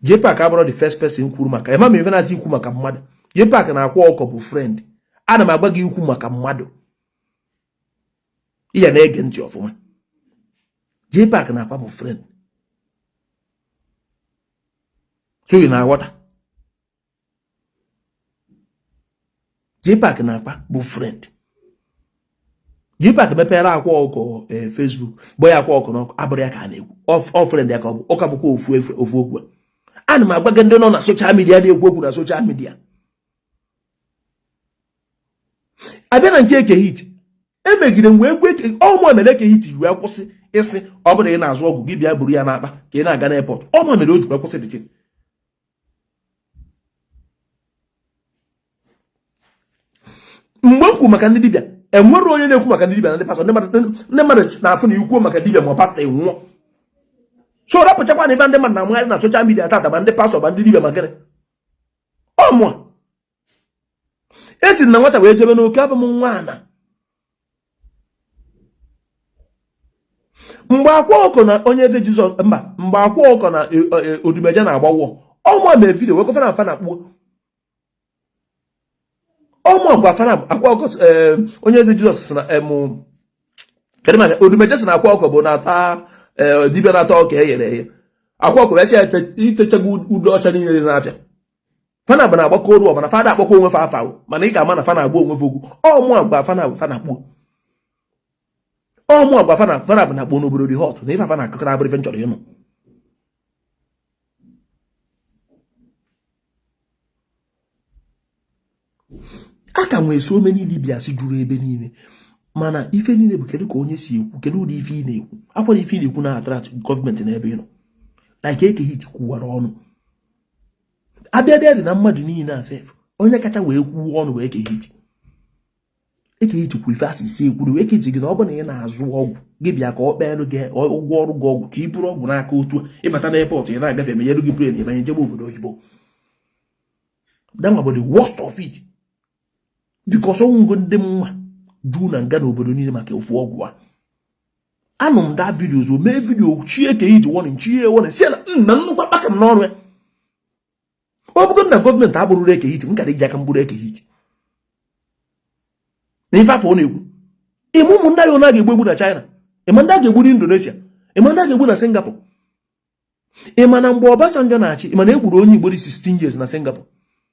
JPAC abụrụ the first person kwuru maka ya. Ma ife na-asị ikwu maka mmadụ, JPAC na Akwa Ọkọ bụ friend. Ana m agwa gị ikwu maka mmadụ, ị ya na-ege ntị ọfụma. JPAC na Akwa bụ friend, so ị na-aghọta? JPAC na Akwa bụ friend. JPAC mepere Akwa Ọkọ Facebook gbọ ya Akwa Ọkọ n'ọkụ, abụrụ ya ka a na-ekwu. Ọ friend ya ka ọ bụ ụka bụkwa ofu ofu okwu. Ana m agwa gị ndị nọ na social media na-ekwu okwu na social media abịa na nke Eke Hit emegide m wee gwe ọmụ emere Eke Hit wee kwụsị ịsị ọ bụrụ ị na-azụ ọgwụ gị bịa buru ya n'akpa ka ị na-aga n'airport. Ọmụ mere o ji wee kwụsị dịchị. Mgbe m kwu maka ndị dibịa, enwere onye na-ekwu maka ndị dibịa na ndị pastọ. Ndị mmadụ na-afụ na ikwuo maka dibịa ma ọ pastọ nwụọ. So rapụchakwa na ife ndị mmadụ na-amagharị na social media tata, ma ndị pastọ ma ndị dibịa ma gịnị. Ọ mụa esi na nwata wee jebe n'oke, abụ m nwa ana. Mgbe Akwa Ọkụkọ na Onye Eze Jizọs, mba, mgbe Akwa Ọkụkọ na Odumeje na-agba war, ọ mụa mee video wee gwa fa na fa nakpuo. Ọ mụa gwa fa na Akwa Ọkụkọ, Onye Eze Jizọs sị na kedu maka Odumeje sị na Akwa Ọkụkọ bụ na-ata dibịa na-ata ọka e ghere eghe. Akwa Ọkụkọ wee sị ya itechago ude ọcha niile dị n'afịa. Fa naabọ na-agbakọ oru, mana fa ada akpọkwa onwe fa afa, mana ị ga-ama na fa na-agba onwe fa okwu. Ọ mụa gwa fa na fa nakpuo. Ọ mụa gwa fa na fa naabọ nakpuo n'obodo dị hot na ife fa na-akọkọrọ abụrọ ife m chọrọ ịnụ. A ka nwee so many dibias juru ebe niile, mana ife niile bụ kedu ka onye si ekwu, kedu ụdị ife ị na-ekwu. Akwara ife ị na-ekwu na-attract gọọmenti n'ebe ị nọ. Like Eke Hit kwuwara ọnụ abịa dị na mmadụ niile a sef, onye kacha wee kwuo ọnụ bụ Eke Hit. Eke Hit kwu ife asịsị ekwuru. Eke Hit gị na ọ bụ na ị na-azụ ọgwụ gị bịa ka ọ kpeelụ gị ụgwọ ọrụ gị ọgwụ ka ị buru ọgwụ n'aka otu a ịbata na airport ị na-agafe emenyere gị plane ịbanye jebe obodo oyibo. That one bụ the worst of it, because o nwego ndị mma juu na nga n'obodo niile maka ofu ọgwụ a. Anụ m that videos, o mee video chie Eke Hit warning, chie warning si na na nnukwu akpaka m n'ọrụ ya. Ọ bụgo na gọọmenti agbụrụrụ Eke Hit, m gara iji aka m gburu Eke Hit na ife afọ ọ na-ekwu. Ịma ụmụnne ya ọ ga-egbu egbu na China, ịma ndị a ga-egbu n'Indonesia, ịma ndị a ga-egbu na Singapore. Ịma na mgbe Obasanjo na-achị, ịma na e gburu onye Igbo dị 16 years na Singapore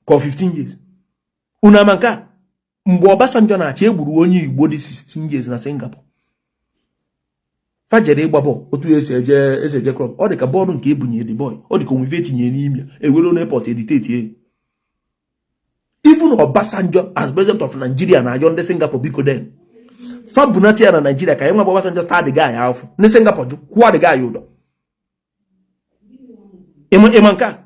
ka ọ 15 years? Unu ama nke a? Mgbe Obasanjo na-achị, e gburu onye Igbo dị 16 years na Singapore. Fa jere ịgba bọọlụ otu esi eje club. Ọ dị ka bọọlụ nke ebunye the boy, ọ dị ka onwe ife etinye n'ime ya, ewere n'airport editate ya. Even Obasanjo as president of Nigeria na-ayọ ndị Singapore, biko den fa bunata ya na Nigeria ka ya nwa Obasanjo taa the guy afụ. Ndị Singapore jụ, kwụọ the guy ụdọ. Ịma nke a?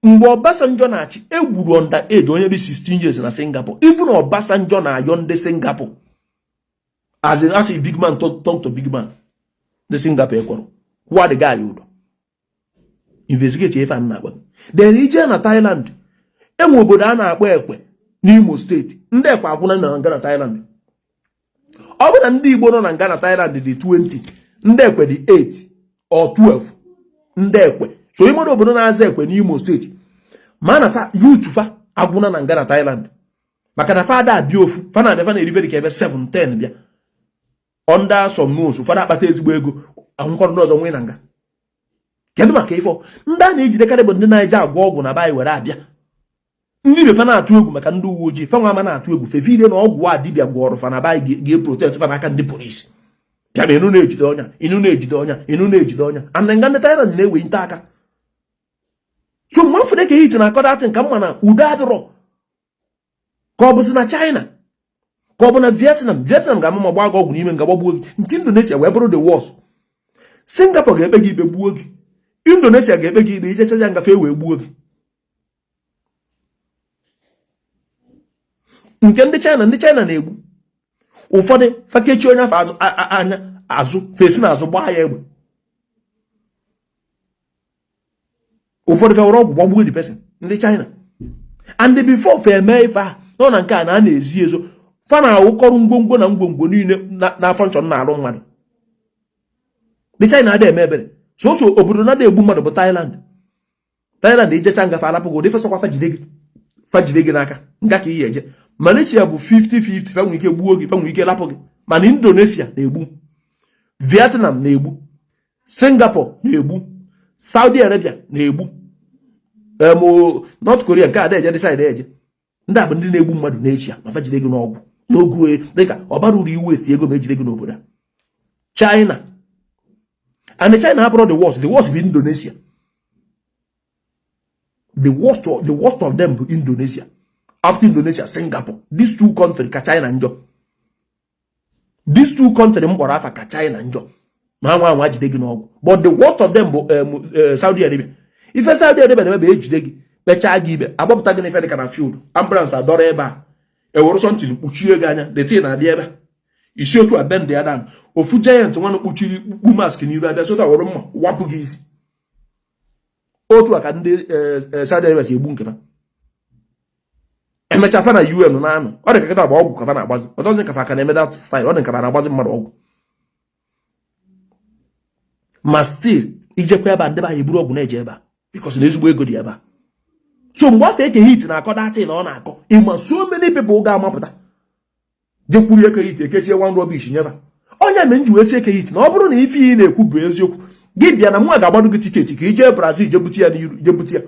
Mgbe Obasanjo na-achị, egburu under age onye dị 16 years na Singapore. Even Obasanjo na-ayọ ndị Singapore as in as a big man talk to big man. Ndị Singapore ekwere kwụọ the guy ụdọ. Investigate ife a na-agba. Then ije na Thailand, enwe obodo a na-akpọ Ekwe n'Imo steeti. Ndị Ekwe agwụna na nga na Thailand. Ọ bụ na ndị Igbo nọ na nga na Thailand dị 20, ndị Ekwe dị 8 or 12. Ndị Ekwe so ime obodo na-aza Ekwe n'Imo steeti, ma na fa youth fa agwụna na nga na Thailand, maka na fa ada abịa ofu, fa na-abịa, fa na-erife dị ka ebe 7 10 bịa under some months. Ụfọdụ akpata ezigbo ego, anwụkọrọ ndị ọzọ nwee na nga. Kedu maka ifo ndị a na-ejidekarị bụ ndị na-eje agwọ ọgwụ na be anyị were abịa? Ndị ibe fa na-atụ egwu maka ndị uwe ojii, fa nwa ama na-atụ egwu fevile na ọgwụ a dibịa gwọrọ fa na be anyị ga-eprotect fa n'aka ndị polisi. Bịa ma ịnụ na-ejide ọnya, ịnụ na-ejide ọnya, ịnụ na-ejide ọnya, and nga ndị Thailand na-ewe nte aka. So mgbe m fụrụ Eke Hit na akọda atị nka mma na udo adịrọ, ka ọ bụzi na China, ka ọ bụ na Vietnam. Vietnam ga-ama ma gbaa gị ọgwụ n'ime nga gbagbuo gị. Nke Indonesia wee bụrụ the worst. Singapore ga-ekpe gị ikpe gbuo gị. Indonesia ga-ekpe gị ikpe ijecha ya ngafe wee gbuo gị. Nke ndị China, ndị China na-egbu ụfọdụ fakechi onye afọ azụ anya azụ fesi na azụ gbaa ya egbe. Ụfọdụ fewere ọgwụ gbagbuo the person. Ndị China, and before fe eme ife a nọ na nke a na a na-ezi ezo, fa na-awụkọrọ ngwongwo na ngwongwo niile na function na-arụ mmadụ. Ndị China adịghị eme ebere. Soso obodo na-adịghị egbu mmadụ bụ Thailand. Thailand ijecha ngafe alapụghị ụdị fesọkwa fa jide gị n'aka nga ka ị eje. Malaysia bụ 50-50, fa nwere ike gbuo gị, fa nwere ike lapụ gị. Mana Indonesia na-egbu, Vietnam na-egbu, Singapore na-egbu, Saudi Arabia na-egbu, North Korea nke ada eje dị side eje. Ndị a bụ ndị na-egbu mmadụ n'Asia ma fa jide gị n'ọgwụ n'ogu dịka ọ bara uru iwu esi ego ma ejide gị n'obodo a. China, and China abụrụ the worst. The worst bụ Indonesia. The worst of them bụ Indonesia. After Indonesia, Singapore. These two country ka China njọ. These two country m kpọrọ afa ka China njọ ma anwa anwa jide gị n'ọgwụ. But the worst of them bụ Saudi Arabia. Ife Saudi Arabia na-eme bụ ejide gị, kpechaa gị ikpe, agbapụta gị n'ife dịka na field, ambulance adọrọ ebe a, ewere something kpuchie gị anya. The thing na-adị ebe a, isi otu a bend ya down, ofu giant nwanne kpuchiri kpu mask n'iru abịa sota were mma wapụ gị isi. Otu a ka ndị Saudi Arabia si egbu nke ha. Emecha fa na UN na-anọ, ọ dị ka kịta bụ ọgwụ ka fa na-agbazi. Ọdọzi ka fa ka na-eme that style, ọ dị ka fa na-agbazi mmadụ ọgwụ. Ma still ijekwa ebe a, ndị be anyị eburu ọgwụ na-eje ebe a because na ezigbo ego dị ebe a. So mgbe afọ Eke Hit na-akọ that thing na ọ na-akọ, ịma so many people ga-amapụta jekwuru Eke Hit, ekechie one rubbish nyeba onye mere nji wee si Eke Hit na ọ bụrụ na ife ị na-ekwu bụ eziokwu, gị bịa na mụnwa ga-agbado gị ticket ka i jee Brazil jee bute ya n'iru, jee bute ya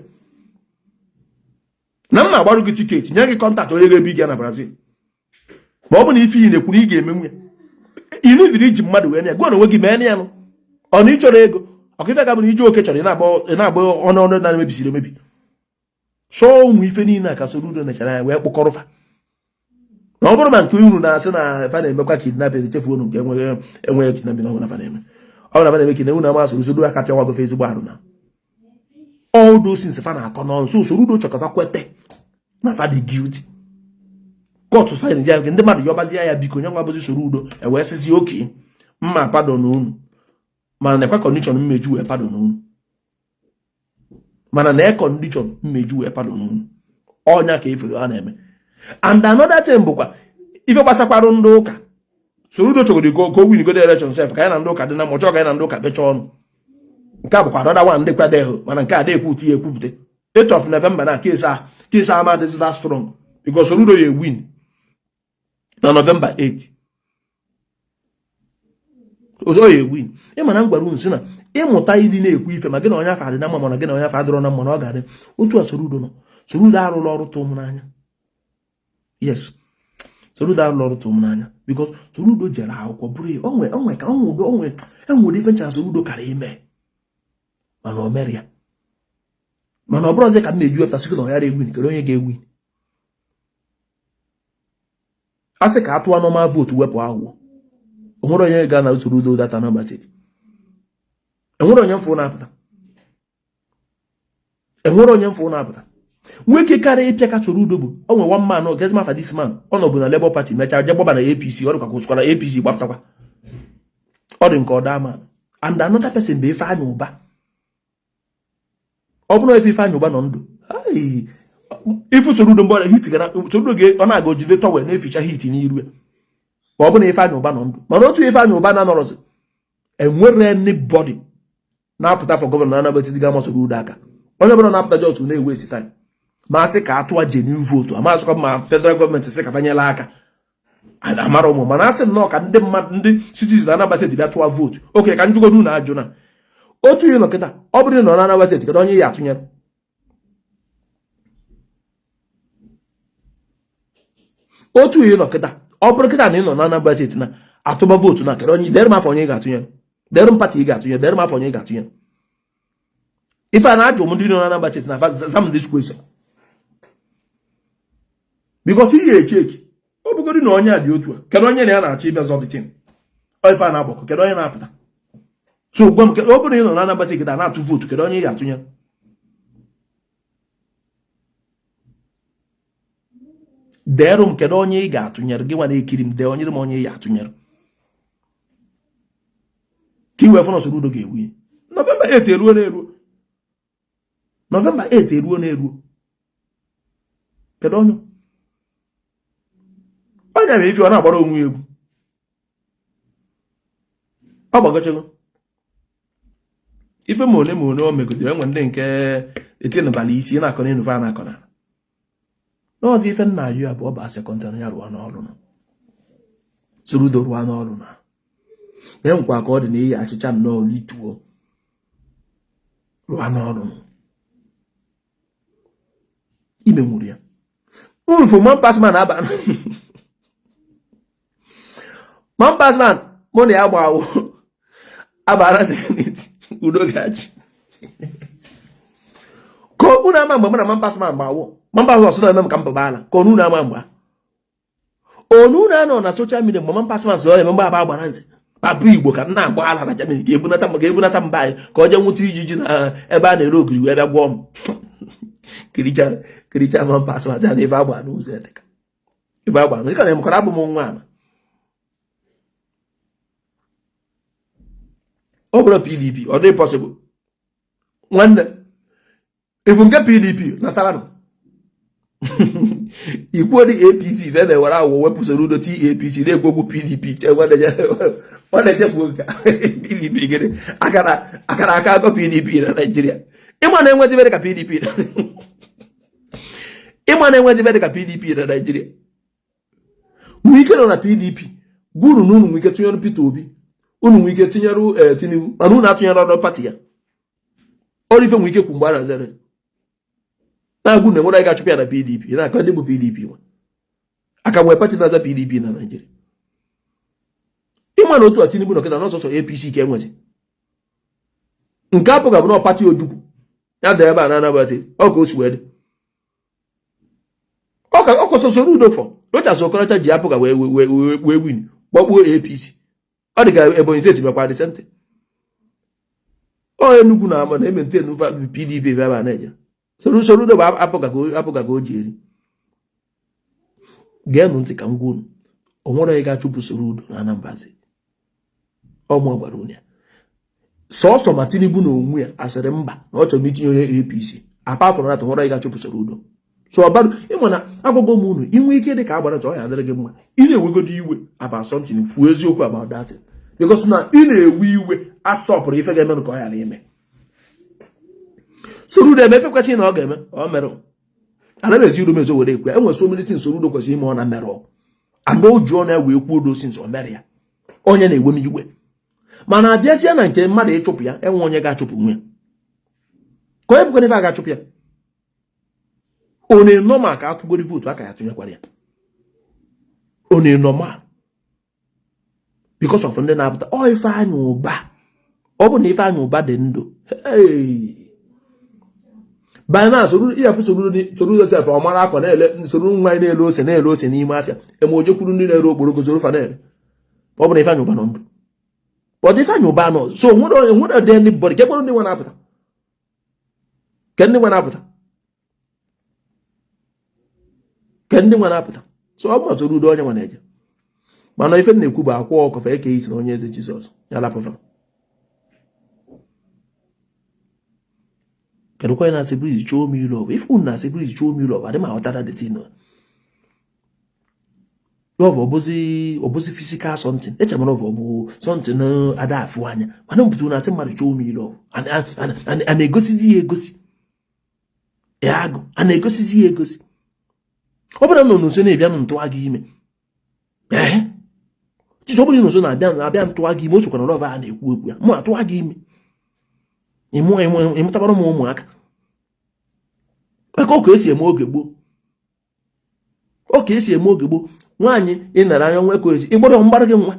na m na-agbarụ gị ticket, nye gị contact onye ga-ebi gị na Brazil. Ma ọ bụ na ife ị na-ekwu na ị ga-emenwu ya, ị nidiri iji mmadụ wee na ya gụọ na onwe gị mee ya nụ. Ọ na ị chọrọ ego ọka ife ga bụ na iji oke chọrọ ị na-agba ọnụ ọnụ na-emebisiri emebi. So ụmụ ife niile a ka Soludo nechara ya wee kpụkọrọfa. Na ọ bụrụ ma nke unu na-asị na fa na-emekwa kidnapping, chefuo unu nke enweghị kidnapping ọ bụla fa na-eme. Ọ bụla fa na-eme kidnapping, unu ama Soludo aka pịawa gofe ezigbo arụ na all those things fa na-akọ n'ọnụ. So Soludo chọrọ ka fa kwete na fa dị guilty, court find ya, ndị mmadụ yọbazie ya biko nye nwa bụzi Soludo ewee sịzi okay, mma pardon unu, mana nekwa condition mmeju wee pardon unu, mana na condition mmeju wee pardon unu. Ọnya ka efere a na-eme. And another thing bụkwa ife gbasakwarụ ndị ụka. Soludo chọgoro ka o win godo election sef, ka ya na ndị ụka dị na mma, chọọ ka ya na ndị ụka kpechaa ọnụ. Nke a bụkwa another one ndị kwadeghị, mana nke a na-ekwu ya ekwupụta 8 of November na case a, case ama adịzi that strong because Soludo ya win na November 8, ọzọ ya win. Ịma na m gwara unu si na ịmụta ịdị na-ekwu ife ma gị na onye afọ adị na mma, mana gị na onye afọ adịrọ na mma, na ọ ga-adị otu a. Soludo nọ, Soludo arụla ọrụ tụ m n'anya. Yes, Soludo arụla ọrụ tụ m n'anya because Soludo jere akwụkwọ bụrụ ya onwe onwe ka onwe onwe enwere ife ncha Soludo kara ime, mana o mere ya. Mana ọ bụrụzi ka m na-eji wepụta sị na ọ yara ewin, kedu onye ga-ewin? A sị ka a tụọ normal vote wepụ aghụghọ, onwere onye ga na Soludo data Anambra State? Enwere onye mfụ na-apụta? Enwere onye mfụ na-apụta? Nwoke karịa ịpịa ka Soludo bụ o nwe one man gezima afa this man, ọ nọbụ na Labour Party, mechaa jee gbaba na APC, ọ dịkwa kwụsịkwara APC gbapụtakwa, ọ dị nke ọda man. And another person bụ Ifeanyị Ụba. Ọ bụrụ na Ifeanyị Ụba nọ ndụ, ifu Soludo mgbe ọ heat gara Soludo ọ na-aga ojide towel na-eficha heat n'iru ya, ma ọ bụ na Ifeanyị Ụba nọ ndụ. Mana otu Ifeanyị Ụba na-anọrọzi, enwere anybody na-apụta for governor na Anambra State ga-ama Soludo aka. Onye ọbụla na-apụta just na-ewe esi time. Ma asị ka atụwa genuine vote, amasịkwa ma federal gọọmenti sị ka banyela aka amara ụmụ, mana asị nnọọ ka ndị mmadụ, ndị citizen na Anambra State bịa tụwa vote. Okay, ka njụgodu na ajụ na otu ihe nọ kịta, ọ bụrụ na nọ na Anambra State, kedu onye ya atụnyere? Otu ihe nọ kịta, ọ bụrụ kịta na ị nọ na Anambra State na atụba vote na kedu onye? Dere m afọ onye ị ga-atụnyere, dere m party ị ga-atụnyere, dere m afọ onye ị ga-atụnyere. Ife a na-ajụ m ndị nọ na Anambra State na zam this question because ị ga-eche eki ọ bụgodị na onye a dị otu a, kedu onye na ya na-achọ ịbịa zọ the thing? Ife a na-agbakọ, kedu onye na-apụta? So gwa m, ọ bụrụ na ị nọ na Anambra State kịta na-atụ vote, kedu onye ị ga-atụnyere? Deerụ m kedu onye ị ga-atụnyere. Gị nwa na-ekiri m, dee onyere m onye ị ga-atụnyere ka i wee fụ na Soludo ga-ewi. November 8 eruo na-eruo, November 8 eruo na-eruo, kedu onye onye mere ife ọ na-agbara onwe egwu? Ọ gbagochego ife ma one ma one o megodere enwe ndị nke etinụbala isi na-akọ n'elu fa na-akọ na n'ọzọ. Ife nna ayụ ya bụ ọ bụ asị kọntenụ ya rụọ n'ọrụ na Soludo rụọ n'ọrụ na enwekwa ka ọ dị na iyi achịcha nnọọ lituo rụọ n'ọrụ ime nwuru ya uru man pass man aba man pass man mụ na ya gbawo abara senate udo ga-achị ka unu ama mgbe mụ na man pass man gbawo man pass ọsọ na-eme m ka m pụba ala ka unu ama mgbe onu na-anọ na social media mgbe man pass man sọ eme mgbe aba agbara nze abụ Igbo ka m na-agba ala na Germany ka ebunata m ka ebunata mba anyị ka ọ jee nwụta ijiji na ebe a na-ere ogiri wee bịa gwọọ m kiricha kiricha man pass man na ife agba n'ụzọ edeka ife agba n'ụzọ ka na-emekọrọ abụ m nwa ala ọ bụrụ PDP ọ dị possible nwanne ifu nke PDP nataranụ. Ikwuo dị APC fe na-ewere awụ wepụ Soludo ti APC na-ekwu okwu PDP. Ọ na-echefu ka PDP gịnị akara akara aka akọ PDP na Naịjirịa. Ịma na enwezi ka PDP, ịma na enwezi ka PDP na Naịjirịa. Wike nọ na PDP gwuru na unu nwee ike tụnyere Peter Obi, unu nwee ike tinyere Tinubu, mana unu atụnyere ọdọ party ya. Ọrụ ife nwee ike kwu mgbe a na-azere na-agwụ na enwere ga-achụpụ ya na PDP na-akọ ndị bụ PDP nwe aka nwee party na-aza PDP na Naịjirịa. Ịma na otu a Tinubu nọ kịta n'ọsọsọ APC ka enwezi nke apụga bụ na party Ojukwu ya dị ebe a na Anambra State. Ọ ka o si wee dị ọkọsọ Soludo fọ Rochas Okorocha ji APGA wee wee win gbagbuo APC. Ọ dị ka Ebonyi State mekwa the same thing. Ọ Enugu na ama na e-maintain PDP ebe a na-eje. Soludo bụ APGA ka o ji eri. Geenụ ntị ka m gwa unu, o nwere onye ga-achụpụ Soludo na Anambra State. Ọmụ gwara unu ya sọsọ ma Tinubu na onwe ya asịrị mba na ọ chọrọ itinye onye APC. Apart from that, nwere onye ga-achụpụ Soludo. So ọbadụ ịma na agwagwo m unu inwe ike dị ka agbara ọ ya adịrị gị mma. Ị na-enwegodo iwe about something, kwuo eziokwu about that thing, because na ị na-ewe iwe a stọpụrụ ife ga-emenụ ka ọ ghara ime. Soludo eme ife kwesịrị na ọ ga-eme, ọ mere. Ana m ezi iru mezo were ekwe. Enwere so many things Soludo kwesịrị ime, ọ na mere and o ji ọnụ ya wee kwuo those things, o mere ya. Onye na-ewe m iwe mana abịazie na nke mmadụ ịchụpụ ya, enwe onye ga-achụpụ nwe ya ka onye bụkwana ife a ga-achụpụ ya. Onye normal ka atụgoro vote aka ya tụnyekwara ya onye normal because of ndị na-apụta. Ọ Ifeanyị Ụba, ọ bụ na Ifeanyị Ụba dị ndụ by now, Soludo Soludo sef ọ mara akwa na-ele soro nwa anyị na-ele ose, na-ele ose n'ime afịa eme ojekwuru ndị na-ere okporoko soro fa na-ere. Ọ bụ na Ifeanyị Ụba nọ ndụ, but Ifeanyị Ụba nọ so nwere nwere dị anybody ke kpọrọ ndị nwe na-apụta, ke ndị nwe na-apụta, ke ndị nwe na-apụta. So ọ bụ Soludo onye nwe na-eje. Mana ife na-ekwu bụ akwa ọkọfa eke isi na onye eze Jizọs ya lapụfa. Kedụkwa onye na-asị, "Please show me love"? If unu na-asị, "Please show me love," adị m aghọtara the thing. Love ọ bụzi physical something? Eche m love ọ bụ something ada afụ anya, mana mpụta na-asị mmadụ, "Show me love," a na-egosizi ya egosi ya agụ, a na-egosizi ya egosi. Ọ bụrụ na nọ nso na-ebịa ntụwa gị ime, ee chichi, ọ bụrụ na nso na-abịa abịa ntụwa gị ime, o sokwana love a na-ekwu ekwu ya. Mụ atụwa gị ime, ịmụtabara m ụmụaka, maka ọ ka esi eme oge gboo, ọ ka esi eme oge gboo. Nwaanyị ị nara anya nwe ka esi ịgbọrọ mgbara gị nwa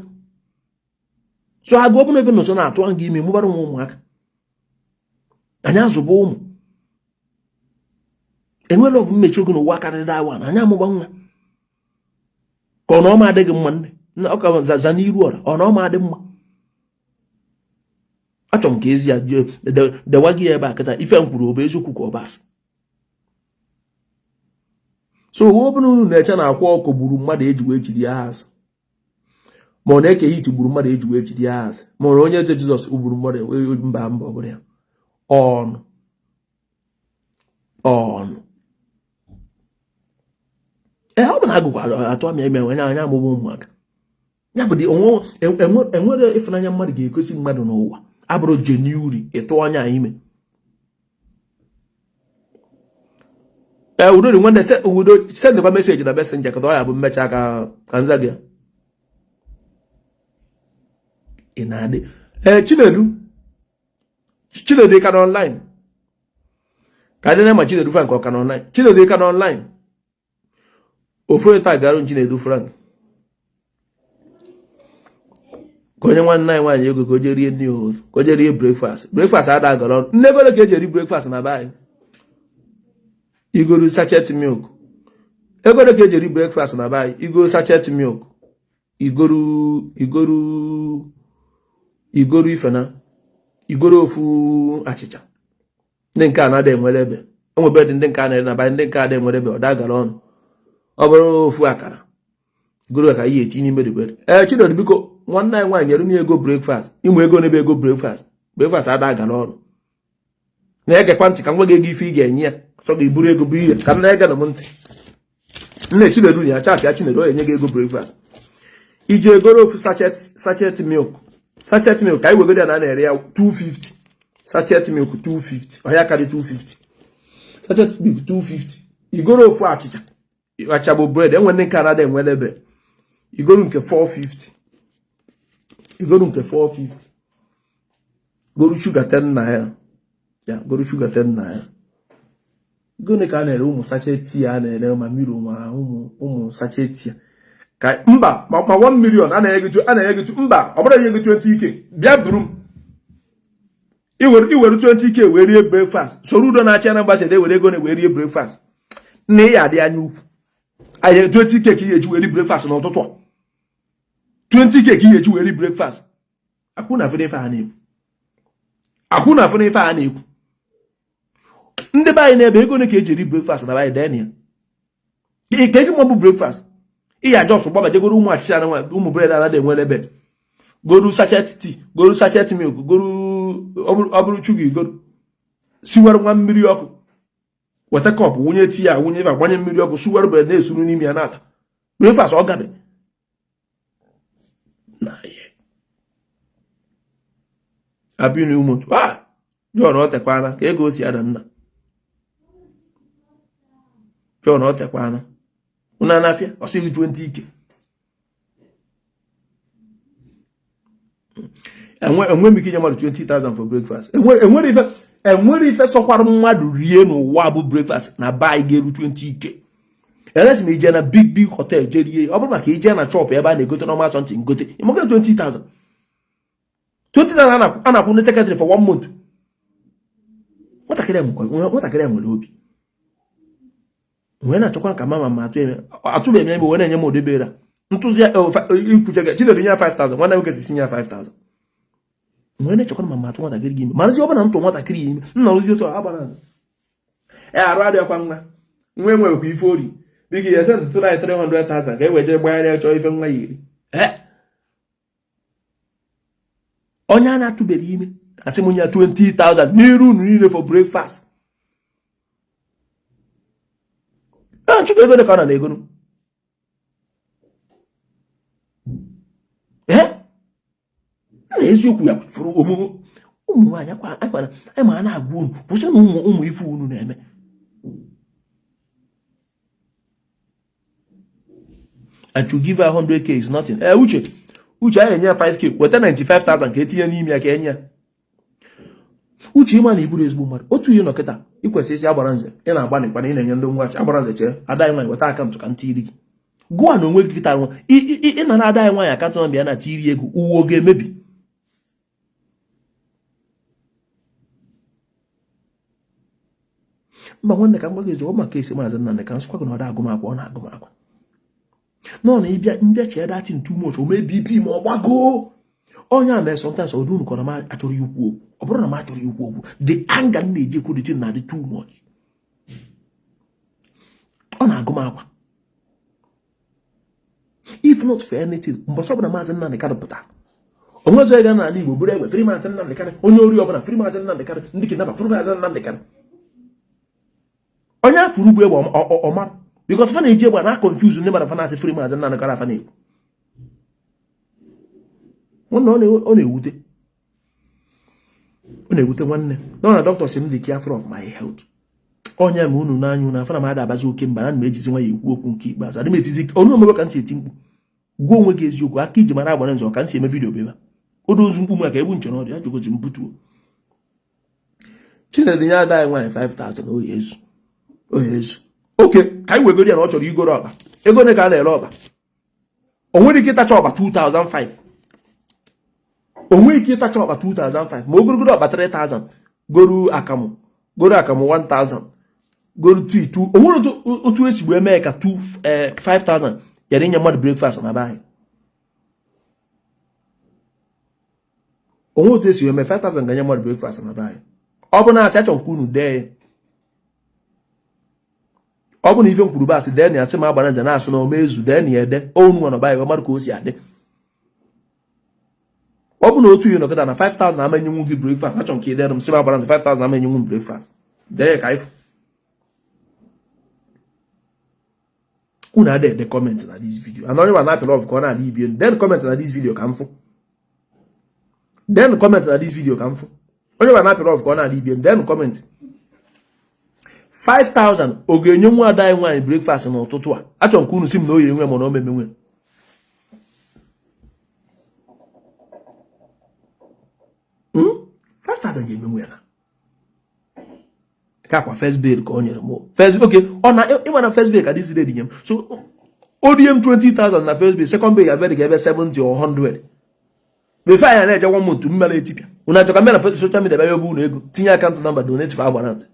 so agụ. Ọ bụrụ ebe nso na-atụ gị ime, mụbara nwa ụmụaka, anyị azụba ụmụ enwere ọbụ mmechi oge n'ụwa karịrị awa na anyị amụba nwa ka ọ na ọma adịghị mma. Nne ọ ka zaza n'iru ọra, ọ na ọma adị mma. Achọrọ m ka ezi ya dewa gị ebe a kịta. Ife m kwuru ọ bụ eziokwu ka ọ bụ asị? So ọ bụrụ unu na-eche na akwa ọkụ gburu mmadụ eji wee jiri ya asị, ma ọ na-eke hit gburu mmadụ eji wee jiri ya asị, ma ọ na onye eze Jizọs gburu mmadụ, mba mba, ọ bụrụ ya ọnụ ọnụ. Ee, ọ bụ na agụkwa atụ amị eme anya anya amụma ụmụaka ya bụ dị enwere ịfụnanya mmadụ ga-egosi mmadụ n'ụwa abụrụ genuine ịtụ anya ime. Ee, udo dị nwanne. Udo, sendịkwa message na Messenger ka ọ ya bụ mmecha ka nza gị ị na-adị. Ee, Chinedu, Chinedu ka nọ online ka dị na ma Chinedu Frank ọ ka nọ online? Chinedu ka nọ online? Ofu onye taa gara Chinedu Frank ka onye nwanne anyị nwaanyị ego ka o jee rie nri ụtụtụ, ka o jee rie breakfast. Breakfast ada agara ọnụ. Nne, ego ka eji eri breakfast na be anyị? Igoru sachet milk, ego ka eji eri breakfast na be anyị? Igoru sachet milk, igoru igoru igoru ife na igoro ofu achịcha. Ndị nke a na-ada enwere ebe enwebe dị, ndị nke a na-ere na be anyị, ndị nke a da enwere ebe ọ dagara ọnụ. Ọ bụrụ ofu akara goro ka ihe etinye n'ime bread. Ee, Chinedu, biko, nwanne anyị nwaanyị nyere m ego breakfast. Ịmụ ego n'ebe ego breakfast, breakfast ada agara ọnụ. Na-egekwa ntị ka m gwa gị ego ife ị ga-enye ya. Sọ gị buru ego bụ ihe ka m na-ege na m ntị. Nne Chinedu na ya chat ya Chinedu, ọ enye gị ego breakfast. Iji egoro ofu sachet milk, sachet milk ka anyị wegoro ya na a na-ere ya 250. Sachet milk 250, ọhịa karị 250. Sachet milk 250, igoro ofu achịcha, achịcha bụ bread, enwe ndị nke anada enwere ebe, igoro nke 450, igoro nke 450, goro shuga 10 naira ya, goro shuga 10 naira. Gịnị ka a na-ere ụmụ sachet tea a na-ere ma mmiri ma ụmụ sachet tea ka mba ma 1 million a na-enye gị, a na-enye gị mba, ọ bụrụ enye gị 20K, bịa buru m iwere 20K wee rie breakfast. Soro udo na-achị Anambra State ewere ego na wee rie breakfast na ị ya adị anya ukwu anyị. 20K ka ị ga-eji wee rie breakfast n'ụtụtụ a, 20K ka ị ga-eji wee rie breakfast. Akwụ na afụ n'ife a na-ekwu, akwụ na afụ n'ife a na-ekwu. Ndị be anyị na-ebe ego ole ka eji eri breakfast na be anyị? Dee ya ka efi ma bụ breakfast. Ị ya just gbabajegoro ụmụ achịcha na ụmụ bread anaghị enwere ebe, goru sachet tea, goru sachet milk, goru ọ bụrụ shuga, igoro siwere nwa mmiri ọkụ, weta cup wụnye tea ya, wụnye ife, agbanye mmiri ọkụ, suwere bread na-esuru n'ime ya na-ata breakfast. Ọ gabe na ihe Happy New Month. Ah, John, ọ tekwana ka ego si ada nna John, ọ tekwana unu anafịa ọ sịghị 20K. Enwe m ike inye mmadụ 20,000 for breakfast. Enwere ife, enwere ife sọkwara mmadụ rie n'ụwa bụ breakfast na be anyị ga-eru 20K, unless ma ije na big big hotel je rie. Ọ bụrụ maka ije na shop ebe a na-egote normal something gote, ịmaka 20,000, 20,000 a na-akwụ ndị secretary for one month. Nwatakịrị a nwere obi wee na-achọkwa ka mama ma atụ eme atụbeghị m ebe wee na-enye m odebere ntụzi ya ikwuche gị. Chinedu nye ya 5000, nwanne nwoke si nye ya 5000. Wee na-echekwa ma ma atụ nwatakịrị gị ime, marazi ọ bụla ntụ nwatakịrị ya ime m nọrụzi otu a gbara azụ e arụ adịghịkwa nwa nwa enwekwa ife ori. Biko ya send tụrụ anyị 300,000 ka e wee jee gbagharịa chọọ ife nwa ya eri. Onye a na-atụbere ime asị m nye ya 20,000 n'iru unu niile for breakfast. Chukwu, ego ka ọ na na-egonu na eziokwu ya fụrụ omume ụmụ nwaanyị akwana anyị ma a na-agwa unu kwụsị na ụmụ ụmụ ife unu na-eme. And to give her 100K is nothing. Ee, Uche, Uche, anyị enye ya 5K, weta 95,000 ka etinye n'ime ya ka enye ya. Uche, ịma na iburu ezigbo mmadụ otu ihe nọ kịta, ị kwesịrị isi agbara nze ị na-agba n'ịkwa na ị na-enye ndị nwa agbara nze. Chee ada anyị nwaanyị, weta account ka m tiri gị. Gụwa na onwe gị kịta nwa ị nara ada anyị nwaanyị account na bịa na tiri ego, uwe oge emebi. Mba nwanne, ka m gwa gị eziokwu maka esi Maazị Nnamdị ka nsịkwa gị na ọ da agụmakwụkwọ, ọ na-agụ m akwa nọ na ịbịa mbịa chee that thing too much, o mee BP ma ọ gbagoo onye a mee. Sometimes ọ dụnụ ka na m achọrọ ikwu okwu. Ọ bụrụ na m achọrọ ikwu okwu, the anger m na-eji ekwu the thing na-adị too much. Ọ na-agụ m akwa. If not for anything, mbọsị ọbụla Maazị Nnamdị Kanụ pụtara, onwe ọzọ ga n'ala Igbo bụrụ egbe, free Maazị Nnamdị Kanụ, onye ori ọbụla, free Maazị Nnamdị Kanụ, ndị kidnapper, free Maazị Nnamdị Kanụ, onye afụrụ ugbo egbe ọmara, because fa na-eji egbe na confuse ndị mmadụ. Fa na-asị free Maazị Nnamdị Kanụ, afa na-ekwu nwanne, ọ na-ewute, ọ na-ewute nwanne nọ na dọkịta si m dị careful of my health. Onye ma unu n'anya unu afọ na m ada abazi oke mba na m ejizi nwa ya ekwu okwu nke ikpeazụ. Adị m etizi ọnụ omebe ka m si eti mkpu. Gwa onwe gị eziokwu, aka iji mara agbara nzọ ka m si eme video beba odo ozu mkpu m ka egbu nche n'ọdụ ya jụgozi m butuo. Chinedu nye ada anyị nwaanyị 5000, oyi ezu, oyi ezu oke ka anyị wegoro ya na ọ chọrọ igoro ọkpa. Ego ole ka a na-ere ọkpa? O nwere ike ịtacha ọkpa 2005, o nwere ike ịtacha ọkpa 2005, ma ogologo ọkpa 3000, goru akamụ, goru akamụ 1000, goru tea 2. O nwere otu esi wee mee ka 5000 yara inye mmadụ breakfast na be anyị. O nwere otu esi wee mee 5000 ga-enye mmadụ breakfast na be anyị. Ọ bụ na asị, achọrọ ka unu dee ya. Ọ bụ na ife m kwuru bụ asị, dee na ya, sị m agbara nze na-asụ na omezu, dee na ya ede onu nwa na be anyị mmadụ ka o si adị. Ọ bụ na otu ihe nọkọta na 5000 ama enyenwu gị breakfast, achọrọ m ka ị dere m sị m agbara ntị 5000 ama enyenwu m breakfast. Dee ka ifụ. Unu ada ede comment na this video. And onye ma na-apịrị off ka ọ na-adị ibie. Den comment na this video ka m fụ. Den comment na this video ka m fụ. Onye ma na-apịrị off ka ọ na-adị ibie. Den comment. 5000 ọ ga-enye nwa ada anyị nwaanyị breakfast n'ụtụtụ a. Achọrọ m ka unu si m na o yi enwe ma na o memenwe. Hmm? 5000 ga-emenwe ya na nke akwa first bill ka o nyere m first okay ọ na ịma na first bill ka this lady nye m so o rie m 20,000 na first bill, second bill ya bịa ka ebe 70 or 100 before anyị na-eje one month mmere etipịa. Unu achọ ka mmere social media bịa ebe unu ego tinye account number donate for agbara ntị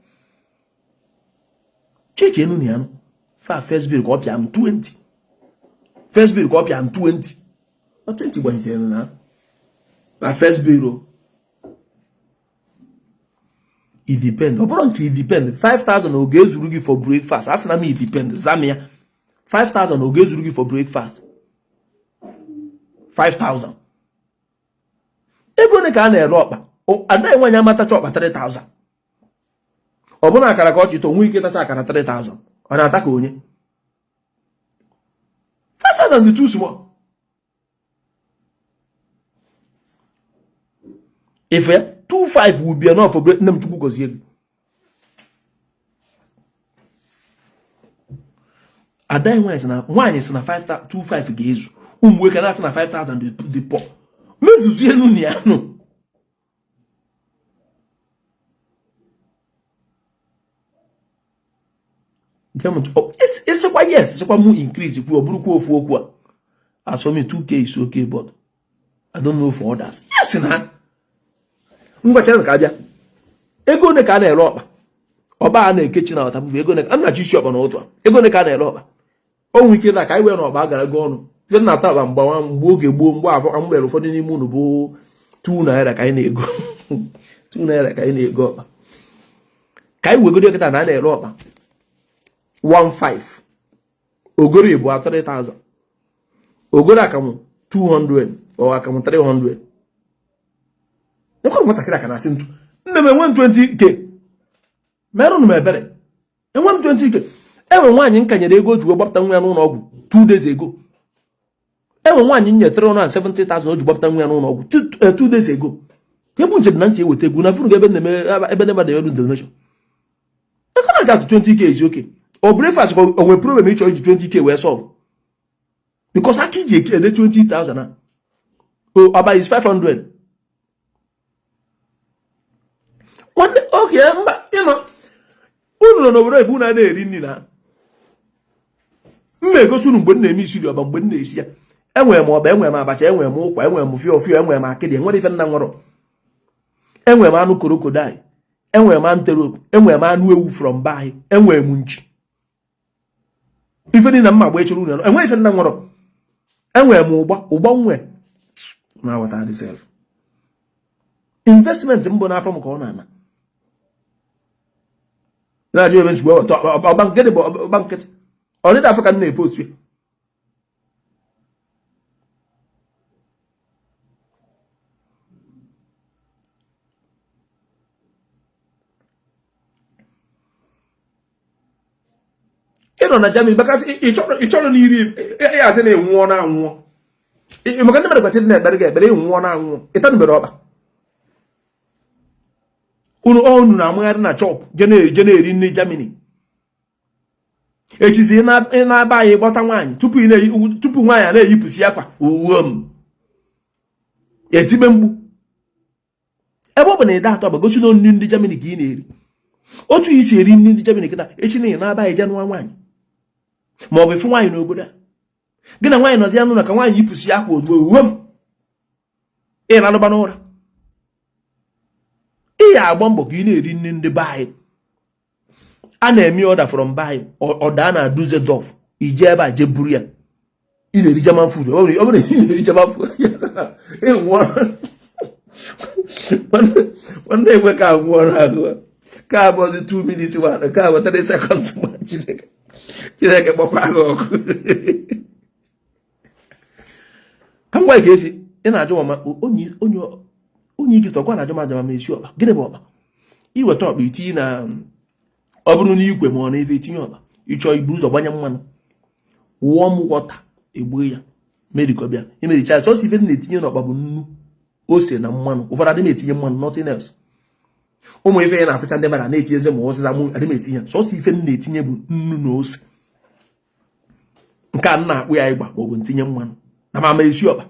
cheki enu na ya nụ fa first bill ka ọ pịa m 20, first bill ka ọ pịa m 20 20 gbanyitere na first bill o. It depend. Ọ bụrụ nke it depend, 5000 ọ ga-ezuru gị for breakfast? A sị na m it depend, zam ya. 5000 ọ ga-ezuru gị for breakfast? 5000 ego ole ka a na-ere ọkpa? Ada nwaanyị amatacha ọkpa 3000. Ọ bụrụ akara ka ọ chịta onwe ike tacha akara 3000 ọ na-ata ka onye 5000 dị too small. If ya 25 will be enough for nne m. Chukwu gozie gị. Ada nwaanyị sị na nwaanyị sị na 25 ga-ezu. Ụmụ nwoke na-asị na 5000 dị pọ mezuzu elu na ya nụ. Ịsịkwa yes, sịkwa mụ increase kwuo, ọ bụrụkwa ofu okwu a. As for me, 2K is okay, but I don't know for others. Yes na ngwacha ka abịa ego ole ka a na-ere ọkpa? Ọkpa a na-ekechi na ọtabụbụ ego ole? A na-achọ isi ọkpa n'ụtụ a, ego ole ka a na-ere ọkpa? O nwere ike na ka anyị wee na ọkpa agara go ọnụ site na ata ọkpa mgbawa mgbe oge gboo, mgbe afọ mgbere ụfọdụ n'ime unu bụ 2 naira ka anyị na-ego, 2 naira ka anyị na-ego ọkpa. Ka anyị wegodo kịta na a na-ere ọkpa 15, ogoro ịbụ 3000, ogoro akamụ 200 or akamụ 300. Nwekwara nwatakịrị aka na-asị ntụ nne m enwe m 20K, merụnụ m ebere, enwe m 20K. Enwe nwaanyị nka nyere ego o ji wee gbapụta nwa ya n'ụlọ ọgwụ 2 days ago. Enwe nwaanyị nye 370,000 o ji gbapụta nwa ya n'ụlọ ọgwụ 2 days ago. Ebe nche na nsi eweta ego na funu ebe na-eme ebe na-eme na-emerụ donation ego na-aga atụ 20K ezi oke ọ breakfast ka o nwere problem ịchọ iji 20K wee solve, because aka iji ede 20,000 a o ọba is 500. Nwanne oke mba ịnọ unu nọ n'obodo ebe unu na-eri nri na m na-egosi unu mgbe m na-eme isiri ọba, mgbe m na-esi ya, enwere m ọba, enwere m abacha, enwere m ụkwa, enwere m fio fio, enwere m akịdị, enwere ife nna nwụrụ, enwere m anụ crocodile, enwere m antelope, enwere m anụ ewu from be anyị, enwere m nchi, ife niile mma agba echere unu, enwere ife nna nwụrụ, enwere m ụgba ụgba nwe na-aghọta self investment mbụ n'afọ m ka ọ na-ana na-ajụ ebe nsogbu eweta ọba nkịtị bụ ọba nkịtị ọ dịda afọ ka m na-epost ya. Ị nọ na Germany maka ị chọrọ na iri ya asị na enwụọ na anwụọ maka ndị mmadụ kwesịrị na-ekpere gị ekpere ịnwụọ na anwụọ ịtanubere ọkpa unu unu na-amagharị na shop je na-eri nri Germany. Echizi ị na-aba anyị gbọta nwaanyị tupu nwaanyị a na-eyipụsi akwa uwe m etibe mgbu ebe ọ bụ na ịda atọ bụ gosi na nri ndị Germany ka ị na-eri. Otu i si eri nri ndị Germany kịta, echi na ị na-aba anyị je nụọ nwaanyị ma ọ bụ ịfụ nwaanyị n'obodo a, gị na nwaanyị nọzi anụ na ka nwaanyị yipụsi akwa ozugbo uwe m ị na-alụba n'ụra. Ị ya agba mbọ ka ị na-eri nri ndị be anyị a na-eme order from be anyị, ọda na Dusseldorf ije ebe a je buru ya. Ị na-eri German food, ọ bụrụ na ị na-eri German food nwanne ekwe ka agwụọ na agụ ka abụọzi 2 minutes nwa ka abụọ 3 seconds ma Chineke Chineke kpọkwa agụ ọkụ. Ka m gwa ka esi Ị na-ajụ ma onye onye onye Ijipt ọkwa na-ajụ m aja ma esi ọkpa. Gịnị bụ ọkpa? Iweta ọkpa itinye na ọ bụrụ na ikwe ma ọ na ife itinye ọkpa, ịchọọ ibu ụzọ gbanye mmanụ, warm water, egbuo ya merikọbịa emericha. Sọsọ ife na-etinye n'ọkpa bụ nnu, ose na mmanụ. Ụfọdụ adị m etinye mmanụ, nothing else. Ụmụ ife ya na-afụcha ndị mmadụ na-etinyezi ma ụzịza, mụ adị m etinye. Sọsọ ife m na-etinye bụ nnu na ose. Nke a m na-akpụ ya ịgba maọbụ ntinye mmanụ na mama esi ọkpa.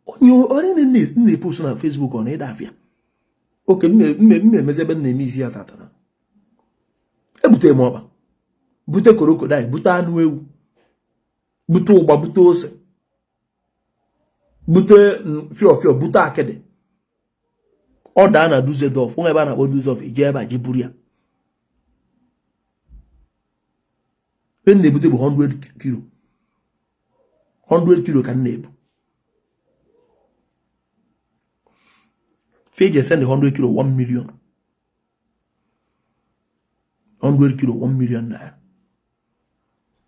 Onye onye na-epost na Facebook ọ na-ede afịa oke mme emezi ebe m na-eme isi ya tata na ebutere m ọkpa, bute crocodile, bute anụ ewu, bute ụgba, bute ose, bute fịọ fịọ, bute akịdị. Ọ daa na Dusseldorf, nwa ebe a na-akpọ Dusseldorf, ije ebe a ji buru ya. Ihe m na-ebute bụ 100 kilo, 100 kilo ka m na-ebu. Fe eji esend 100 kilo 1 million, 100 kilo 1 million naira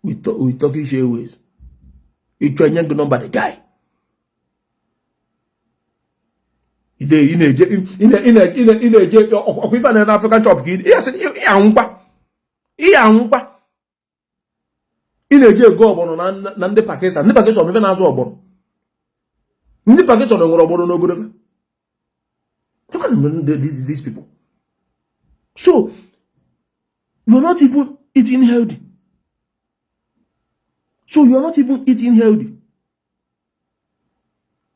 with Turkish Airways. Ịchọ enye gị nọmba the guy. Ị na-eje ị na-eje ọkwa ife na African shop ka ị anwụkwa, ị anwụkwa. Ị na-eji ego ọgbọnọ na ndị Pakistan. Ndị Pakistan ife na-azụ ọgbọnọ, ndị Pakistan nwere ọgbọnọ n'obodo fa. Look at these people. So you're not even eating healthy. So you're not even eating healthy.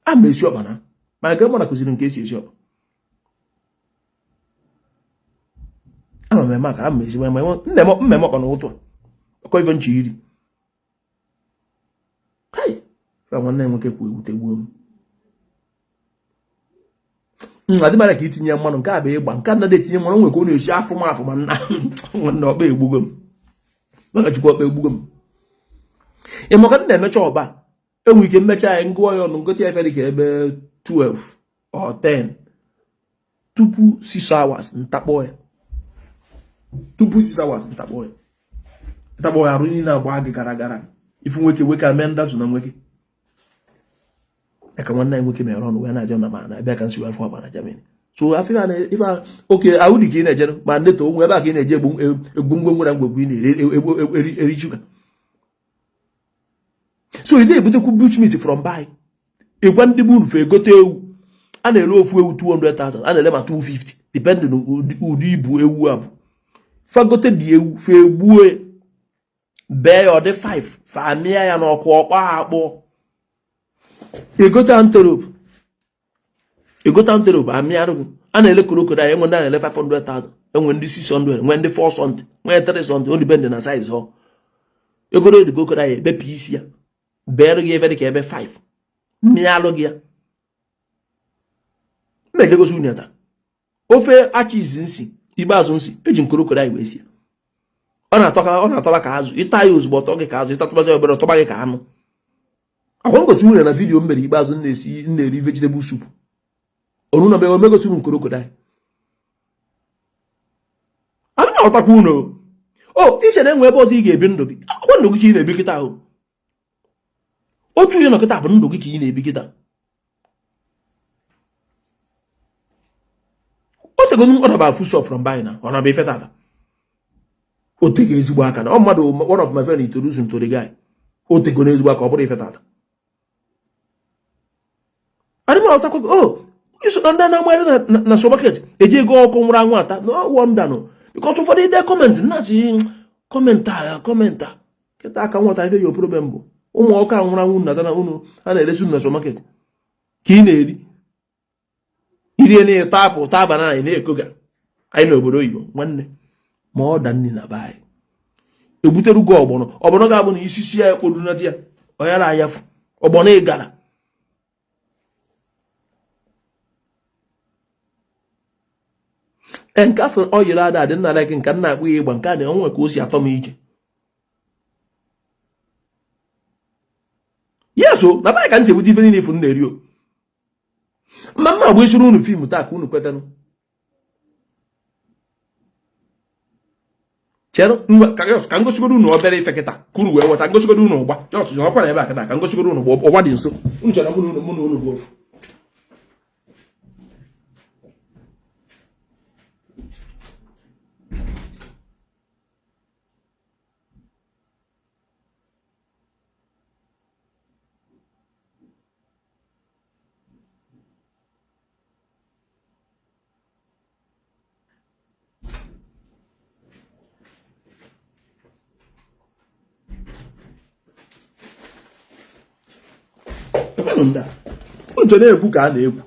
A ma esi ọkpa na my grandmother kụziri nke esi esi ọkpa. Ama m eme akara, ama m esi mmemme ọkpa n'ụtụ a ọkọ ife nche iri. Kai, nwanne nwoke kwuo ewute gbuo m. Adị mara ka itinye mmanụ. Nke a bụ ịgba nke a na etinye mmanụ nwe ka ọ na-esi afụ m afụ ma nna nwanne ọkpa egbugo m, maka Chukwu ọkpa egbugo m. Ị maka m na-emecha ọba enwe ike mmecha ya ngụọ ya ọnụ ngote ya dị ka ebe 12 or 10, tupu 6 hours ntakpọ ya, tupu 6 hours ntakpọ ya, ntakpọ ya. Arụ niile agba gị gara gara. Ifu nwoke nwoke a mee ndazụ na nwoke ya ka nwanne anyị nwoke mere ọnụ wee na-ajọ na ma na-abịa ka nsi wee fụ akpa na Germany. So afọ ife oke ahụ dị ka ị na-ejere ma ndeto onwe ebe a ka ị na-eje egbu ngwongwo na ngwegwu ị na-eri shuga. So ị na-ebutekwu bush meat from buy ịgwa ndị bụ unu egote ewu a na-ere ofu ewu 200,000, a na-ere ma 250, depending ụdị ibu ewu a bụ. Fagote dị ewu fa egbuo bee ya ọ dị 5, fa mịa ya n'ọkụ ọkpọ akpọ. Egote antelope, egote antelope amịarụ gị. A na-ele crocodile, enwe ndị a na-ele 500,000, enwe ndị 600, enwe ndị 4 something, nwee 3 something, o depend na size ọ egoro. Edi crocodile ebepụ isi ya beere gị ebe dị ka ebe 5, mịalụ gị ya. M ejegosi unu ya taa ofe achizi nsi ikpeazụ nsi eji m crocodile wee sie. Ọ na-atọka, ọ na-atọba ka azụ. Ịta ya ozugbo ọtọ gị ka azụ, ịtatụbazi obere ọtọba gị ka anụ. Akwa ngosi nwere na vidiyo m mere ikpeazụ m na-esi m na-eri vegetable soup ọrụ na mebe megosiri m crocodile. Ana m aghọtakwa unu o iche na enwe ebe ọzọ ị ga-ebi ndụ gị. Akwa ndụ gị ka ị na-ebi kịta ahụ otu ihe nọ kịta bụ ndụ gị ka ị na-ebi kịta. O tego m ọdaba foodstuff from buy na ọ na-abụ ife tata. O tego ezigbo aka na ọ mmadụ, one of my friend introduce m to the guy. O tego n'ezigbo aka, ọ bụrụ ife tata. Adị m aghọtakwa o iso na ndị na-amagharị na supermarket eji ego ọkụ nwụrụ anwụ ata. No wonder, no, because ụfọdụ ide comment na-asị comment a comment a kịta aka nwata ife yo problem bụ ụmụ ọkụ anwụrụ anwụ nata na unu a na-eresi unu na supermarket ka ị na-eri irie na ịta apple taa banana ị na-ekoga anyị n'obodo oyibo. Nwanne ma ọ da nri na be anyị ebutere ugo ọgbọnọ ọgbọnọ ga-abụ na isisi ya ekpodunata ya ọ yara ayafu ọgbọnọ ịgara ee nke afọ ọ yiri ada adị nna gị nke nna akpụ ya ịgba nke a na-enwe ka o si atọ m ije yes o na be anyị ka m si ebute ife niile ifu m na-eri o mma mma agba esiri unu film taa ka unu kwetanụ. Chere ka m gosigodo unu obere ife kịta ka unu wee ghọta. Ngosigodo unu ụgba just ọkwa na ebe a kịta ka ngosigodo unu ụgba dị nso. Unu chere mụ na unu bụ ofu. Unu chere egwu ka a na-egwu?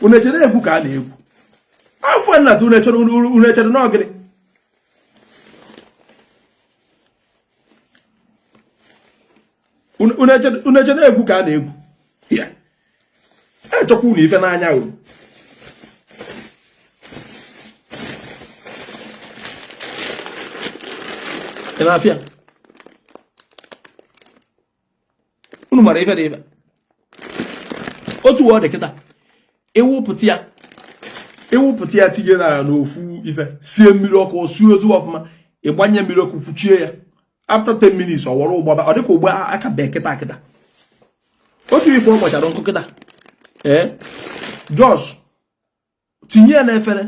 Unu echere egwu ka a na-egwu? Afọ nnata unu echere, unu echere na ọ gịnị? Unu echere egwu ka a na-egwu ya? Echọkwa unu ife n'anya o. Ị na-afịa unu mara ife dị ife otu ọ dị kịta. Ịwụpụta ya tinye na n'ofu ife, sie mmiri ọkụ, sie ezigbo ọfụma, ịgbanye mmiri ọkụ, kwuchie ya. After 10 minutes, ọ wọrọ ụgbọ, ọ dịka ụgbọ aka bee kịta kịta. Otu ife ọ kpọchara nkụ kịta, ee, just tinye ya n'efere,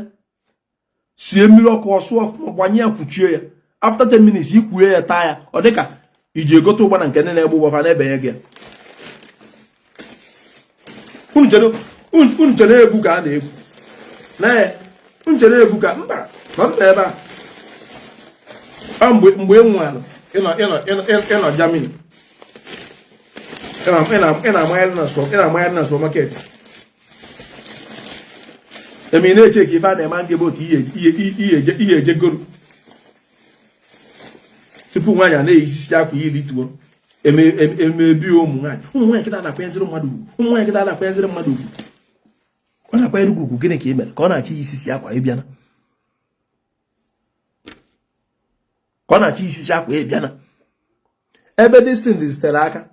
sie mmiri ọkụ, ọsụ ọfụma, gbanye ya, kwuchie ya. After 10 minutes, ikwue ya, taa ya, ọ dịka iji egote ụgba na nke ndị na-egbe ụgba fa na-ebenye gị. Unu chere egwu ka a na-egwu na ya? Unu chere egwu ka mba ma mba ebe a? Mgbe ị nwalụ ịnọ Germany, ị na-amagharị na supermarket, eme ị na-eche ka ife a na-eme nga ebe otu ihe ejegoro tupu nwaanyị a na-eyisisi akwa iri tuo emebi. Ụmụ nwaanyị kịta na-akwanyeziri mmadụ ugwu. Ụmụ nwaanyị kịta na-akwanyeziri mmadụ ugwu. Ọ na-akwanyere gị ugwu, gịnị ka ị mere ka ọ na-achọ isisi akwa ịbịana? Ka ọ na-achọ isisi akwa ịbịana ebe this thing zitere aka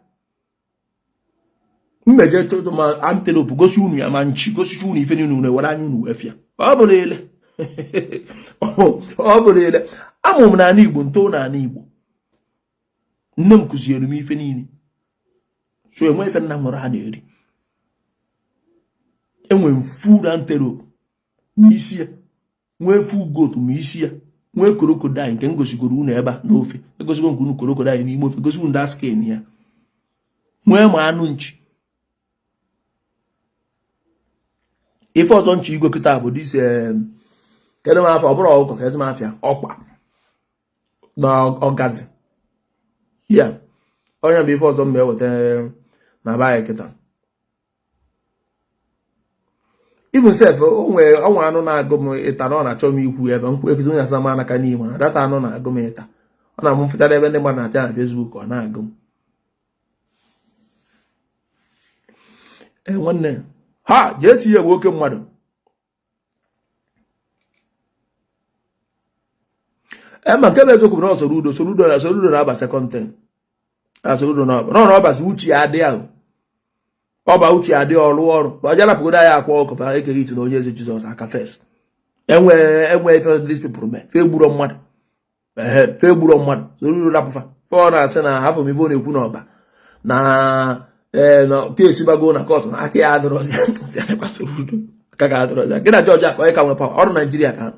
mmeje chọtụ ma antelope gosi unu ya, ma nchi gosicha unu ife niile, unu ewere anya unu wee fịa. Ọ bụrụ ele, ọ bụrụ ele. Amụrụ m n'ala Igbo, nto n'ala Igbo. Nne m kụziere m ife niile, so enwe ife nna m nwere ha na-eri. Enwe m full antelope ma isi ya, nwee full goat ma isi ya, nwee crocodile nke m gosigoro unu ebe a n'ofe. Egosigo nke unu crocodile n'ime ofe, gosi unu that skin ya, nwee ma anụ nchi. Ife ọzọ nchi igwe kịta bụ this, kedu m afọ ọ bụrụ ọkụkọ ka ezi m afịa ọkpa na ọgazi ya. Onye bụ ife ọzọ m eweta na be anyị kịta. Even sef, onwe ọnwa anụ na-agụ m ịta na ọ na-achọ m ikwu ebe nkwu ebido onye asa m anaka n'ihu na data anụ na-agụ m ịta. Ọ na-amụ mfụchara ebe ndị mmadụ na-acha na Facebook, ọ na-agụ m. Ee, nwanne ha jee si ya bụ oke mmadụ. Ee, ma nke bụ eziokwu bụ na Soludo na-aba second term. Soludo na na ọbazi uche ya adị ahụ ọba uche adị ọrụ ọrụ ọja rapụgodo anyị akwa ọkụ fa ekeghị itu na onye eze Jizọs aka first. Enwe enwe ife these people mee fe gburo mmadụ, ehe, fe gburo mmadụ. Soludo rapụfa fe. Ọ na-asị na afọ m ife ọ na-ekwu n'ọba na ee na case bago na court na aka ya adịrọ Soludo aka ga adịrọ gị na judge akọ ka nwe power ọrụ Naijiria ka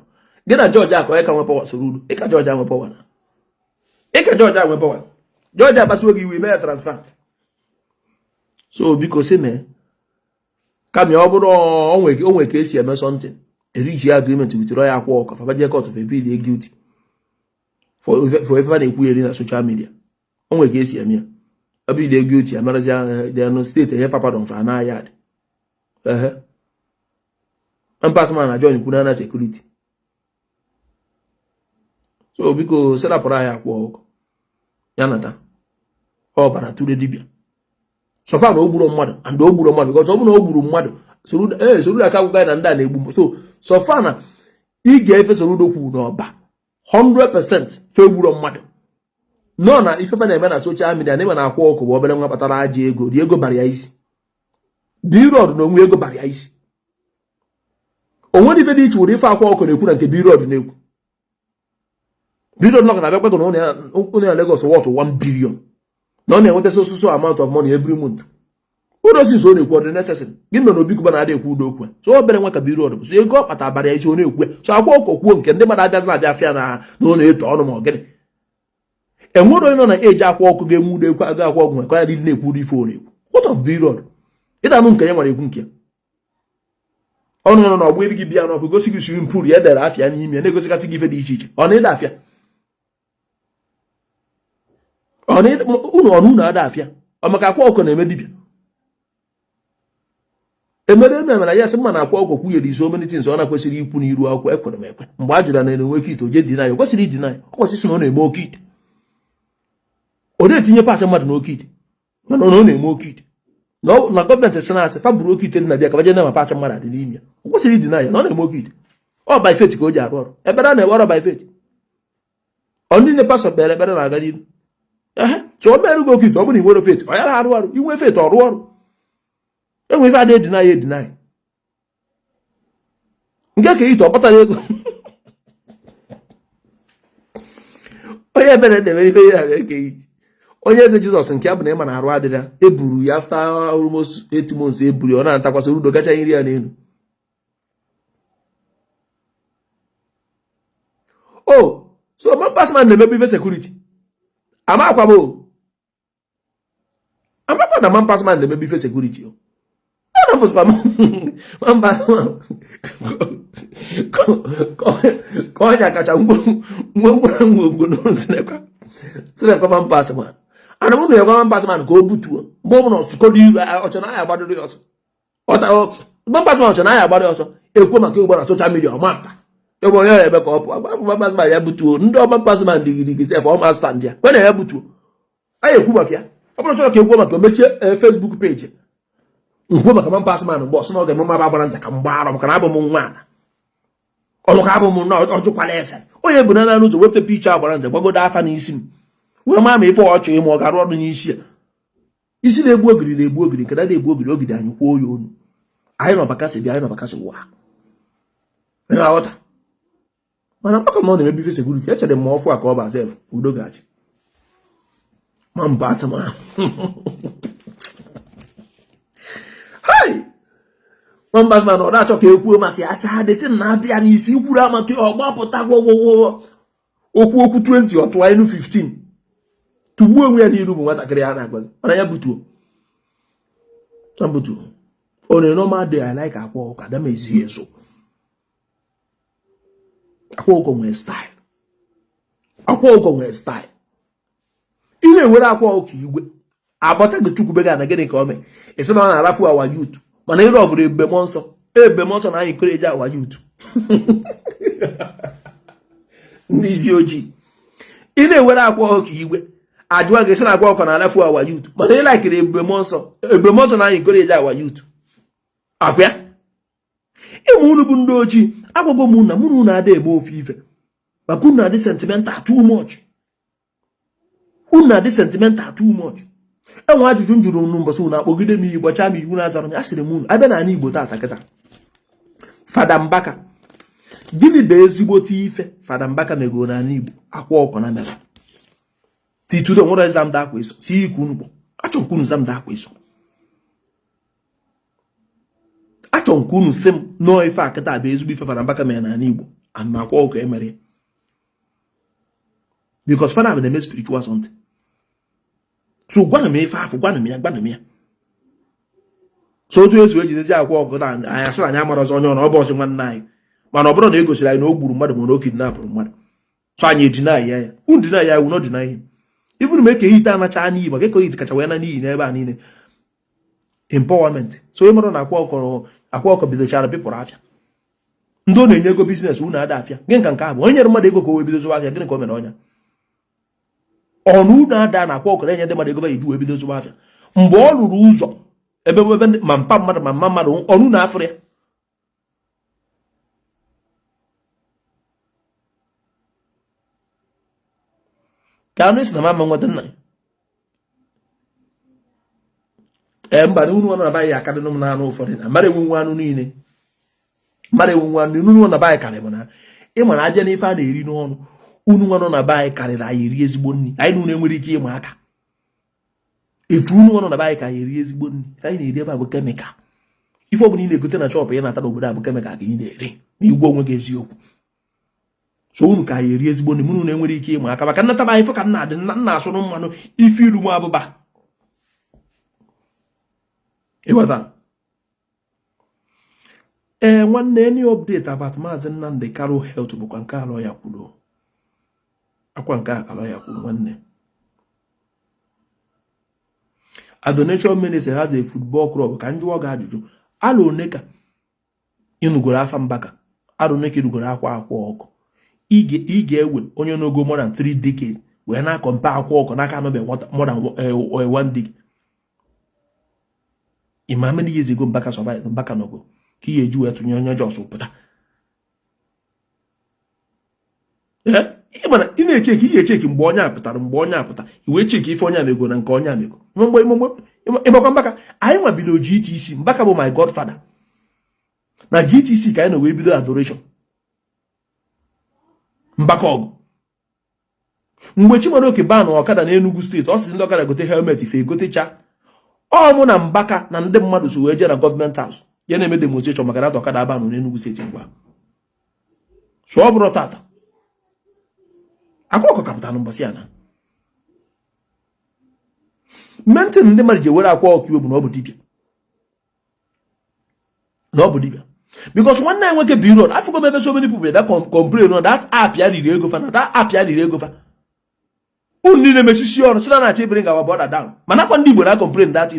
gị na judge akọ ka nwe power. Soludo, ịka judge nwe power na ịka judge nwe power. Judge akpasuo gị iwe, ime ya transfer. So biko si mee kama ọ bụrụ onwe ka esi eme something, eriji agreement with ya akwa ọkọ fa je court fa plead guilty for ife na-ekwu eri na social media. Onwe ka esi eme ya, ọ plead guilty, amarazi then state enye fa pardon, fa na yard. Ehe, mpasma na join kwuru na security. So biko, serapụrụ anyị akwa ọkụ ya nata ọ bara tụrụ dibịa. So far na o gburu mmadụ and o gburu mmadụ, because ọ bụrụ na o gburu mmadụ, Soludo aka agwụgwa ya na ndị a na-egbu. So far na ị ga-efe Soludo kwuru n'ọba 100% fe gburu mmadụ nọ na ifefe na-eme na social media na ịma na akwa ọkụ bụ obere nwa kpatara ajọ ego dị ego bara ya isi. Blord na onwe ego bara ya isi. O nwere ife dị iche ụdị ife akwa ọkụ na-ekwu na nke Blord na-ekwu. Blord nọkọta abịa gwa gị na ụlọ ya Lagos worth 1 billion, na ọ na-enweta so so amount of money every month. Ụlọ since ọ na-ekwu, ọ dị necessary gị nọ n'Obi Cubana na-adị ekwu ụdọ okwu. So obere nwa ka Blord bụ, so ego ọ kpata bara ya isi, ọ na-ekwu. So Akwa Ọkụkọ kwuo nke ndị mmadụ abịazi na-abịa afịa na na ọ na-eto ọnụ ma ọ gịnị. Enwere onye nọ na eji Akwa Ọkụkọ ga-enwe ụdọ ekwu aga Akwa ọgwụ ka ya dị na-ekwu ụdọ ife ọ na-ekwu. What of Blord? Ịda anụ nke ya nwere ekwu nke ọnụ nọ n'ọgbọ ebe gị bịa n'ọkụ gosi gị swimming pool ya edere afịa n'ime ya, na-egosigasị gị ife dị iche iche. Ọ na ịda afịa unu ọnụ unu ada afịa ọ maka Akwa Ọkụkọ na-eme dibịa emere enu emere ya sị mma na Akwa Ọkụkọ kwunyere so many things ọ na-kwesịrị ikwu n'iru akwụkwọ. Ekwere m ekwe mgbe a jụrụ na na-enwe oke ite, o je deny. O kwesịrị ideny. Ọ kwesịrị na ọ na-eme oke ite, ọ na-etinye pasị mmadụ n'oke ite, mana ọ na-eme oke ite na gọọmenti sị na-asị fa buru oke ite dị na bịa ka baje na ma pasị mmadụ adị n'ime ya. O kwesịrị ideny ya na ọ na-eme oke ite. Ọ by faith ka o ji arụ ọrụ. Ekpere a na-ekpe ọrụ by faith. Ọ ndị pastọ kpere ekpere na-aga n'iru. Ehe, so o mere gị oke ite, ọ bụrụ na ị nwere faith, ọ yara arụ ọrụ. Inwe faith, ọrụ ọrụ. Enwe ife adị edeny ya edeny nke ka ite ọ kpatara ego. Onye ebere na-emere ife ya eke ite onye eze Jizọs nke ya bụ na ịma na arụ adịra eburu ya after almost 8 months eburu ya, ọ na-atakwasị udo gacha nri ya n'elu. O so man pass man na-emebu ife security. Amakwa m o, amakwa na man pass man na-emebu ife security. O ọ na mfụsịkwa man pass man ka ọnya kacha ngwongwo ngwongwo n'ụlọ sinekwa man pass man. Ana m na-ekwa man pass man ka o butuo mgbe ọ bụla ọsụkọdo iru ọchọ na ya agbadoro ya ọsọ. Man pass man ọchọ na ya agbara ya ọsọ. Ekwu maka ugbo na social media ọmapụta ebe onye ọrịa ebe ka ọ pụọ man pass man ya butuo. Ndị ọma pass man digidigi sef ọma stand ya kwe na ya butuo. Anyị ekwu maka ya. Ọ bụrụ chọrọ ka ekwuo maka o mechie Facebook page nkwuo maka man pass man mgbe ọsọ na ọ ga-eme maba agbara nza ka m gbaa arọ maka na abụ m nwa ala ọnụ ka abụ m na ọjụkwala ese onye bụ na n'ụzọ wepụta picture agbara nze gbagodo afa n'isi m wee maa ma ife ọchọ ịma ọ ga-arụ ọrụ n'isi ya. Isi na-egbu ogiri na-egbu ogiri nke na-egbu ogiri ogiri anyị kwuo ya onu anyị nọ bakasị bịa anyị nọ bakasị wa aghọta. Mana mkpakọ na ọ na-emebi ife security, echere m ma ọfụ a ka ọ ba sef udo ga-achị ma mba atụma. Hai, nwamba mana ọ na-achọ ka e kwuo maka ya chaa dịtị na-abịa n'isi ikwuru maka ọ gbapụta gwọgwọgwọ okwu okwu 20 ọ tụọ inu 15 tugbuo onwe ya n'iru bụ nwatakịrị a na-agwa gị. Mana ya butuo, ya butuo. On a normal day, I like Akwa Ọkụkọ. Ada m ezi ezo. Akwa Ọkụkọ nwere style. Akwa Ọkụkọ nwere style. Ị na-ewere Akwa Ọkụkọ igwe agbata gị tukwube gị na gịnị ka o mee ị sị na ọ na-arafu our youth, mana ịrụ ọbụrụ ebube mmụọ nsọ, ebube mmụọ nsọ na anyị encourage our youth ndị isi ojii. Ị na-ewere Akwa Ọkụkọ igwe ajụwa gị sị na Akwa Ọkụkọ na-arafu our youth, mana ị likere ebube mmụọ nsọ, ebube mmụọ nsọ na anyị encourage our youth. Akwa ya ịmụ unu bụ ndị ojii agwago m na mụ na unu ada eme ofe ife maka unu adị sentimental too much. Unu adị sentimental too much. Enwe ajụjụ m jụrụ unu mbọsị, unu akpọgide m iyi, gbachaa m iwu na azara m. Asịrị m unu abịa n'ala Igbo tata kịta, Fada Mbaka, gịnị bụ ezigbote ife Fada Mbaka megoro n'ala Igbo Akwa Ọkụkọ na mere titudo nwere exam da akwa eso si ike unu kpọ achọ nke unu zam da akwa eso achọ nke unu sị m nọọ ife a kịta bụ ezigbo ife Fada Mbaka mere n'ala Igbo and Akwa Ọkụkọ emere ya because Fada na-eme spiritual something. So gwanụ m ife afụ, gwanụ m ya, gwanụ m ya. So otu esi ejidezi Akwa Ọkụkọ taa, anyị asị na anyị amara ọzọ onye ọ na ọ bụ ọzọ nwanne anyị, mana ọ bụrụ na e gosiri anyị na o gburu mmadụ ma na o kidnapụrụ mmadụ, so anyị edeny ya ya unu deny ya, will not deny him. Even ma Eke Hit anacha n'iyi maka Eke Hit kacha wee na n'iyi n'ebe a niile empowerment. So ị mara na Akwa Ọkụkọ, Akwa Ọkụkọ bidochara pịpụrụ afịa ndị ọ na-enye ego business unu ada afịa gịnị ka nke a bụ onye nyere mmadụ ego ka o wee bido zụwa afịa, gịnị ka o mere ọnya ọnụ unu ada na Akwa Ọkụkọ na-enye ndị mmadụ ego ba eji wee bido zụwa afịa mgbe ọ rụrụ ụzọ ebe ebe ma mpa mmadụ ma mma mmadụ ọnụ na afụrụ ya ka anụ isi na mama nweta nna ya. Ee, mba na unu nọ na be anyị akarị m n'anụ ụfọdụ na mara enwe nwe anụ niile mara enwe nwe anụ unu nọ na be anyị karị m na ị mara abịa n'ife a na-eri n'ọnụ. Unu nwa nọ na be anyị karịrị anyị eri ezigbo nri. Anyị na unu enwere ike ịma aka. Efu unu nwa nọ na be anyị ka anyị eri ezigbo nri. Ife anyị na-eri ebe a bụ chemical. Ife ọbụla ị na-egote na shop ị na-ata n'obodo a bụ chemical ka ị na-eri ma ị gwa onwe gị eziokwu. So unu ka anyị eri ezigbo nri, mụ na enwere ike ịma aka maka nnata anyị. Ife ka nna adị nna asụrụ mmanụ ife iru m abụba ịghọta. Ee, nwanne, any update about Maazị Nnamdi Kanu health? Bụkwa nke alọ ya kwuru akwa nke a ya kwuru. Nwanne, Adoration Ministry has a football club. Ka m jụọ gị ajụjụ, alụ one ka ịnụgoro afa Mbaka? Alụ one ka ịnụgoro akwa Akwa Ọkụkọ? Ị ga-ewe onye n'ogo more than 3 decades wee na-acompare Akwa Ọkụkọ n'aka anọbe more than one decade. Ịma many years ago Mbaka survive, Mbaka nọgo ka ị ga-eji wee tụnye onye jos pụta. Ị mana ị na-echeki, ị ga-echeki mgbe onye a pụtara, mgbe onye a pụta, i wee cheki ife onye a mego na nke onye a mego. Mgbe ịgbakwa Mbaka, anyị nwa bido GTC. Mbaka bụ my godfather na GTC ka anyị na wee bido adoration Mbaka ọgụ. Mgbe Chimaroke ban ọkada na Enugu steeti, ọ sị ndị ọkada gote helmet, ife egotecha. Ọ mụ na Mbaka na ndị mmadụ so wee jee na government house ya na-eme demonstration maka na ọkada abanụ n'Enugu steeti ngwa. So ọ bụrụ tata Akwa Ọkụkọ kapụtara mbọsị ya na mentin ndị mmadụ ji ewere Akwa Ọkụkọ iwe bụ na ọ bụ dibịa, na ọ bụ dibịa, because nwanne ya nwoke bi road. Afụgo m ebe so many people bịa complain na that app ya riri ego fa, na that app ya riri ego fa. Unu niile mesisi ọrụ si na na-achọ bring our brother down, mana akwa ndị Igbo na complain that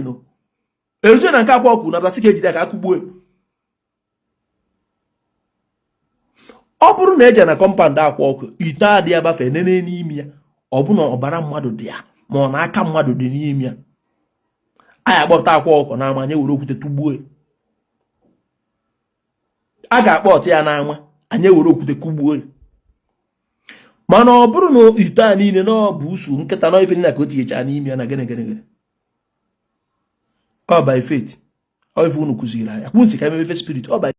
eruzie na nke Akwa Ọkụkọ na sị ka ejide ka akụgbuo. Ọ bụrụ na eje na compound Akwa Ọkụkọ, ite adị ya bafe nene n'ime ya, ọ bụ na ọbara mmadụ dị ya ma ọ na aka mmadụ dị n'ime ya, anyị akpọpụta Akwa Ọkụkọ n'ama, anyị were okwute tụgbuo. A ga-akpọ ọtụ ya n'ama, anyị ewere okwute kụgbuo ya. Mana ọ bụrụ na ite a niile na ọ bụ usu nkịta na ife niile ka o tinyecha n'ime ya na gịnị gịnị gịnị, ọ by faith, ọ ife unu kụziri anyị akwụ ntị ka emebe spirit, ọ by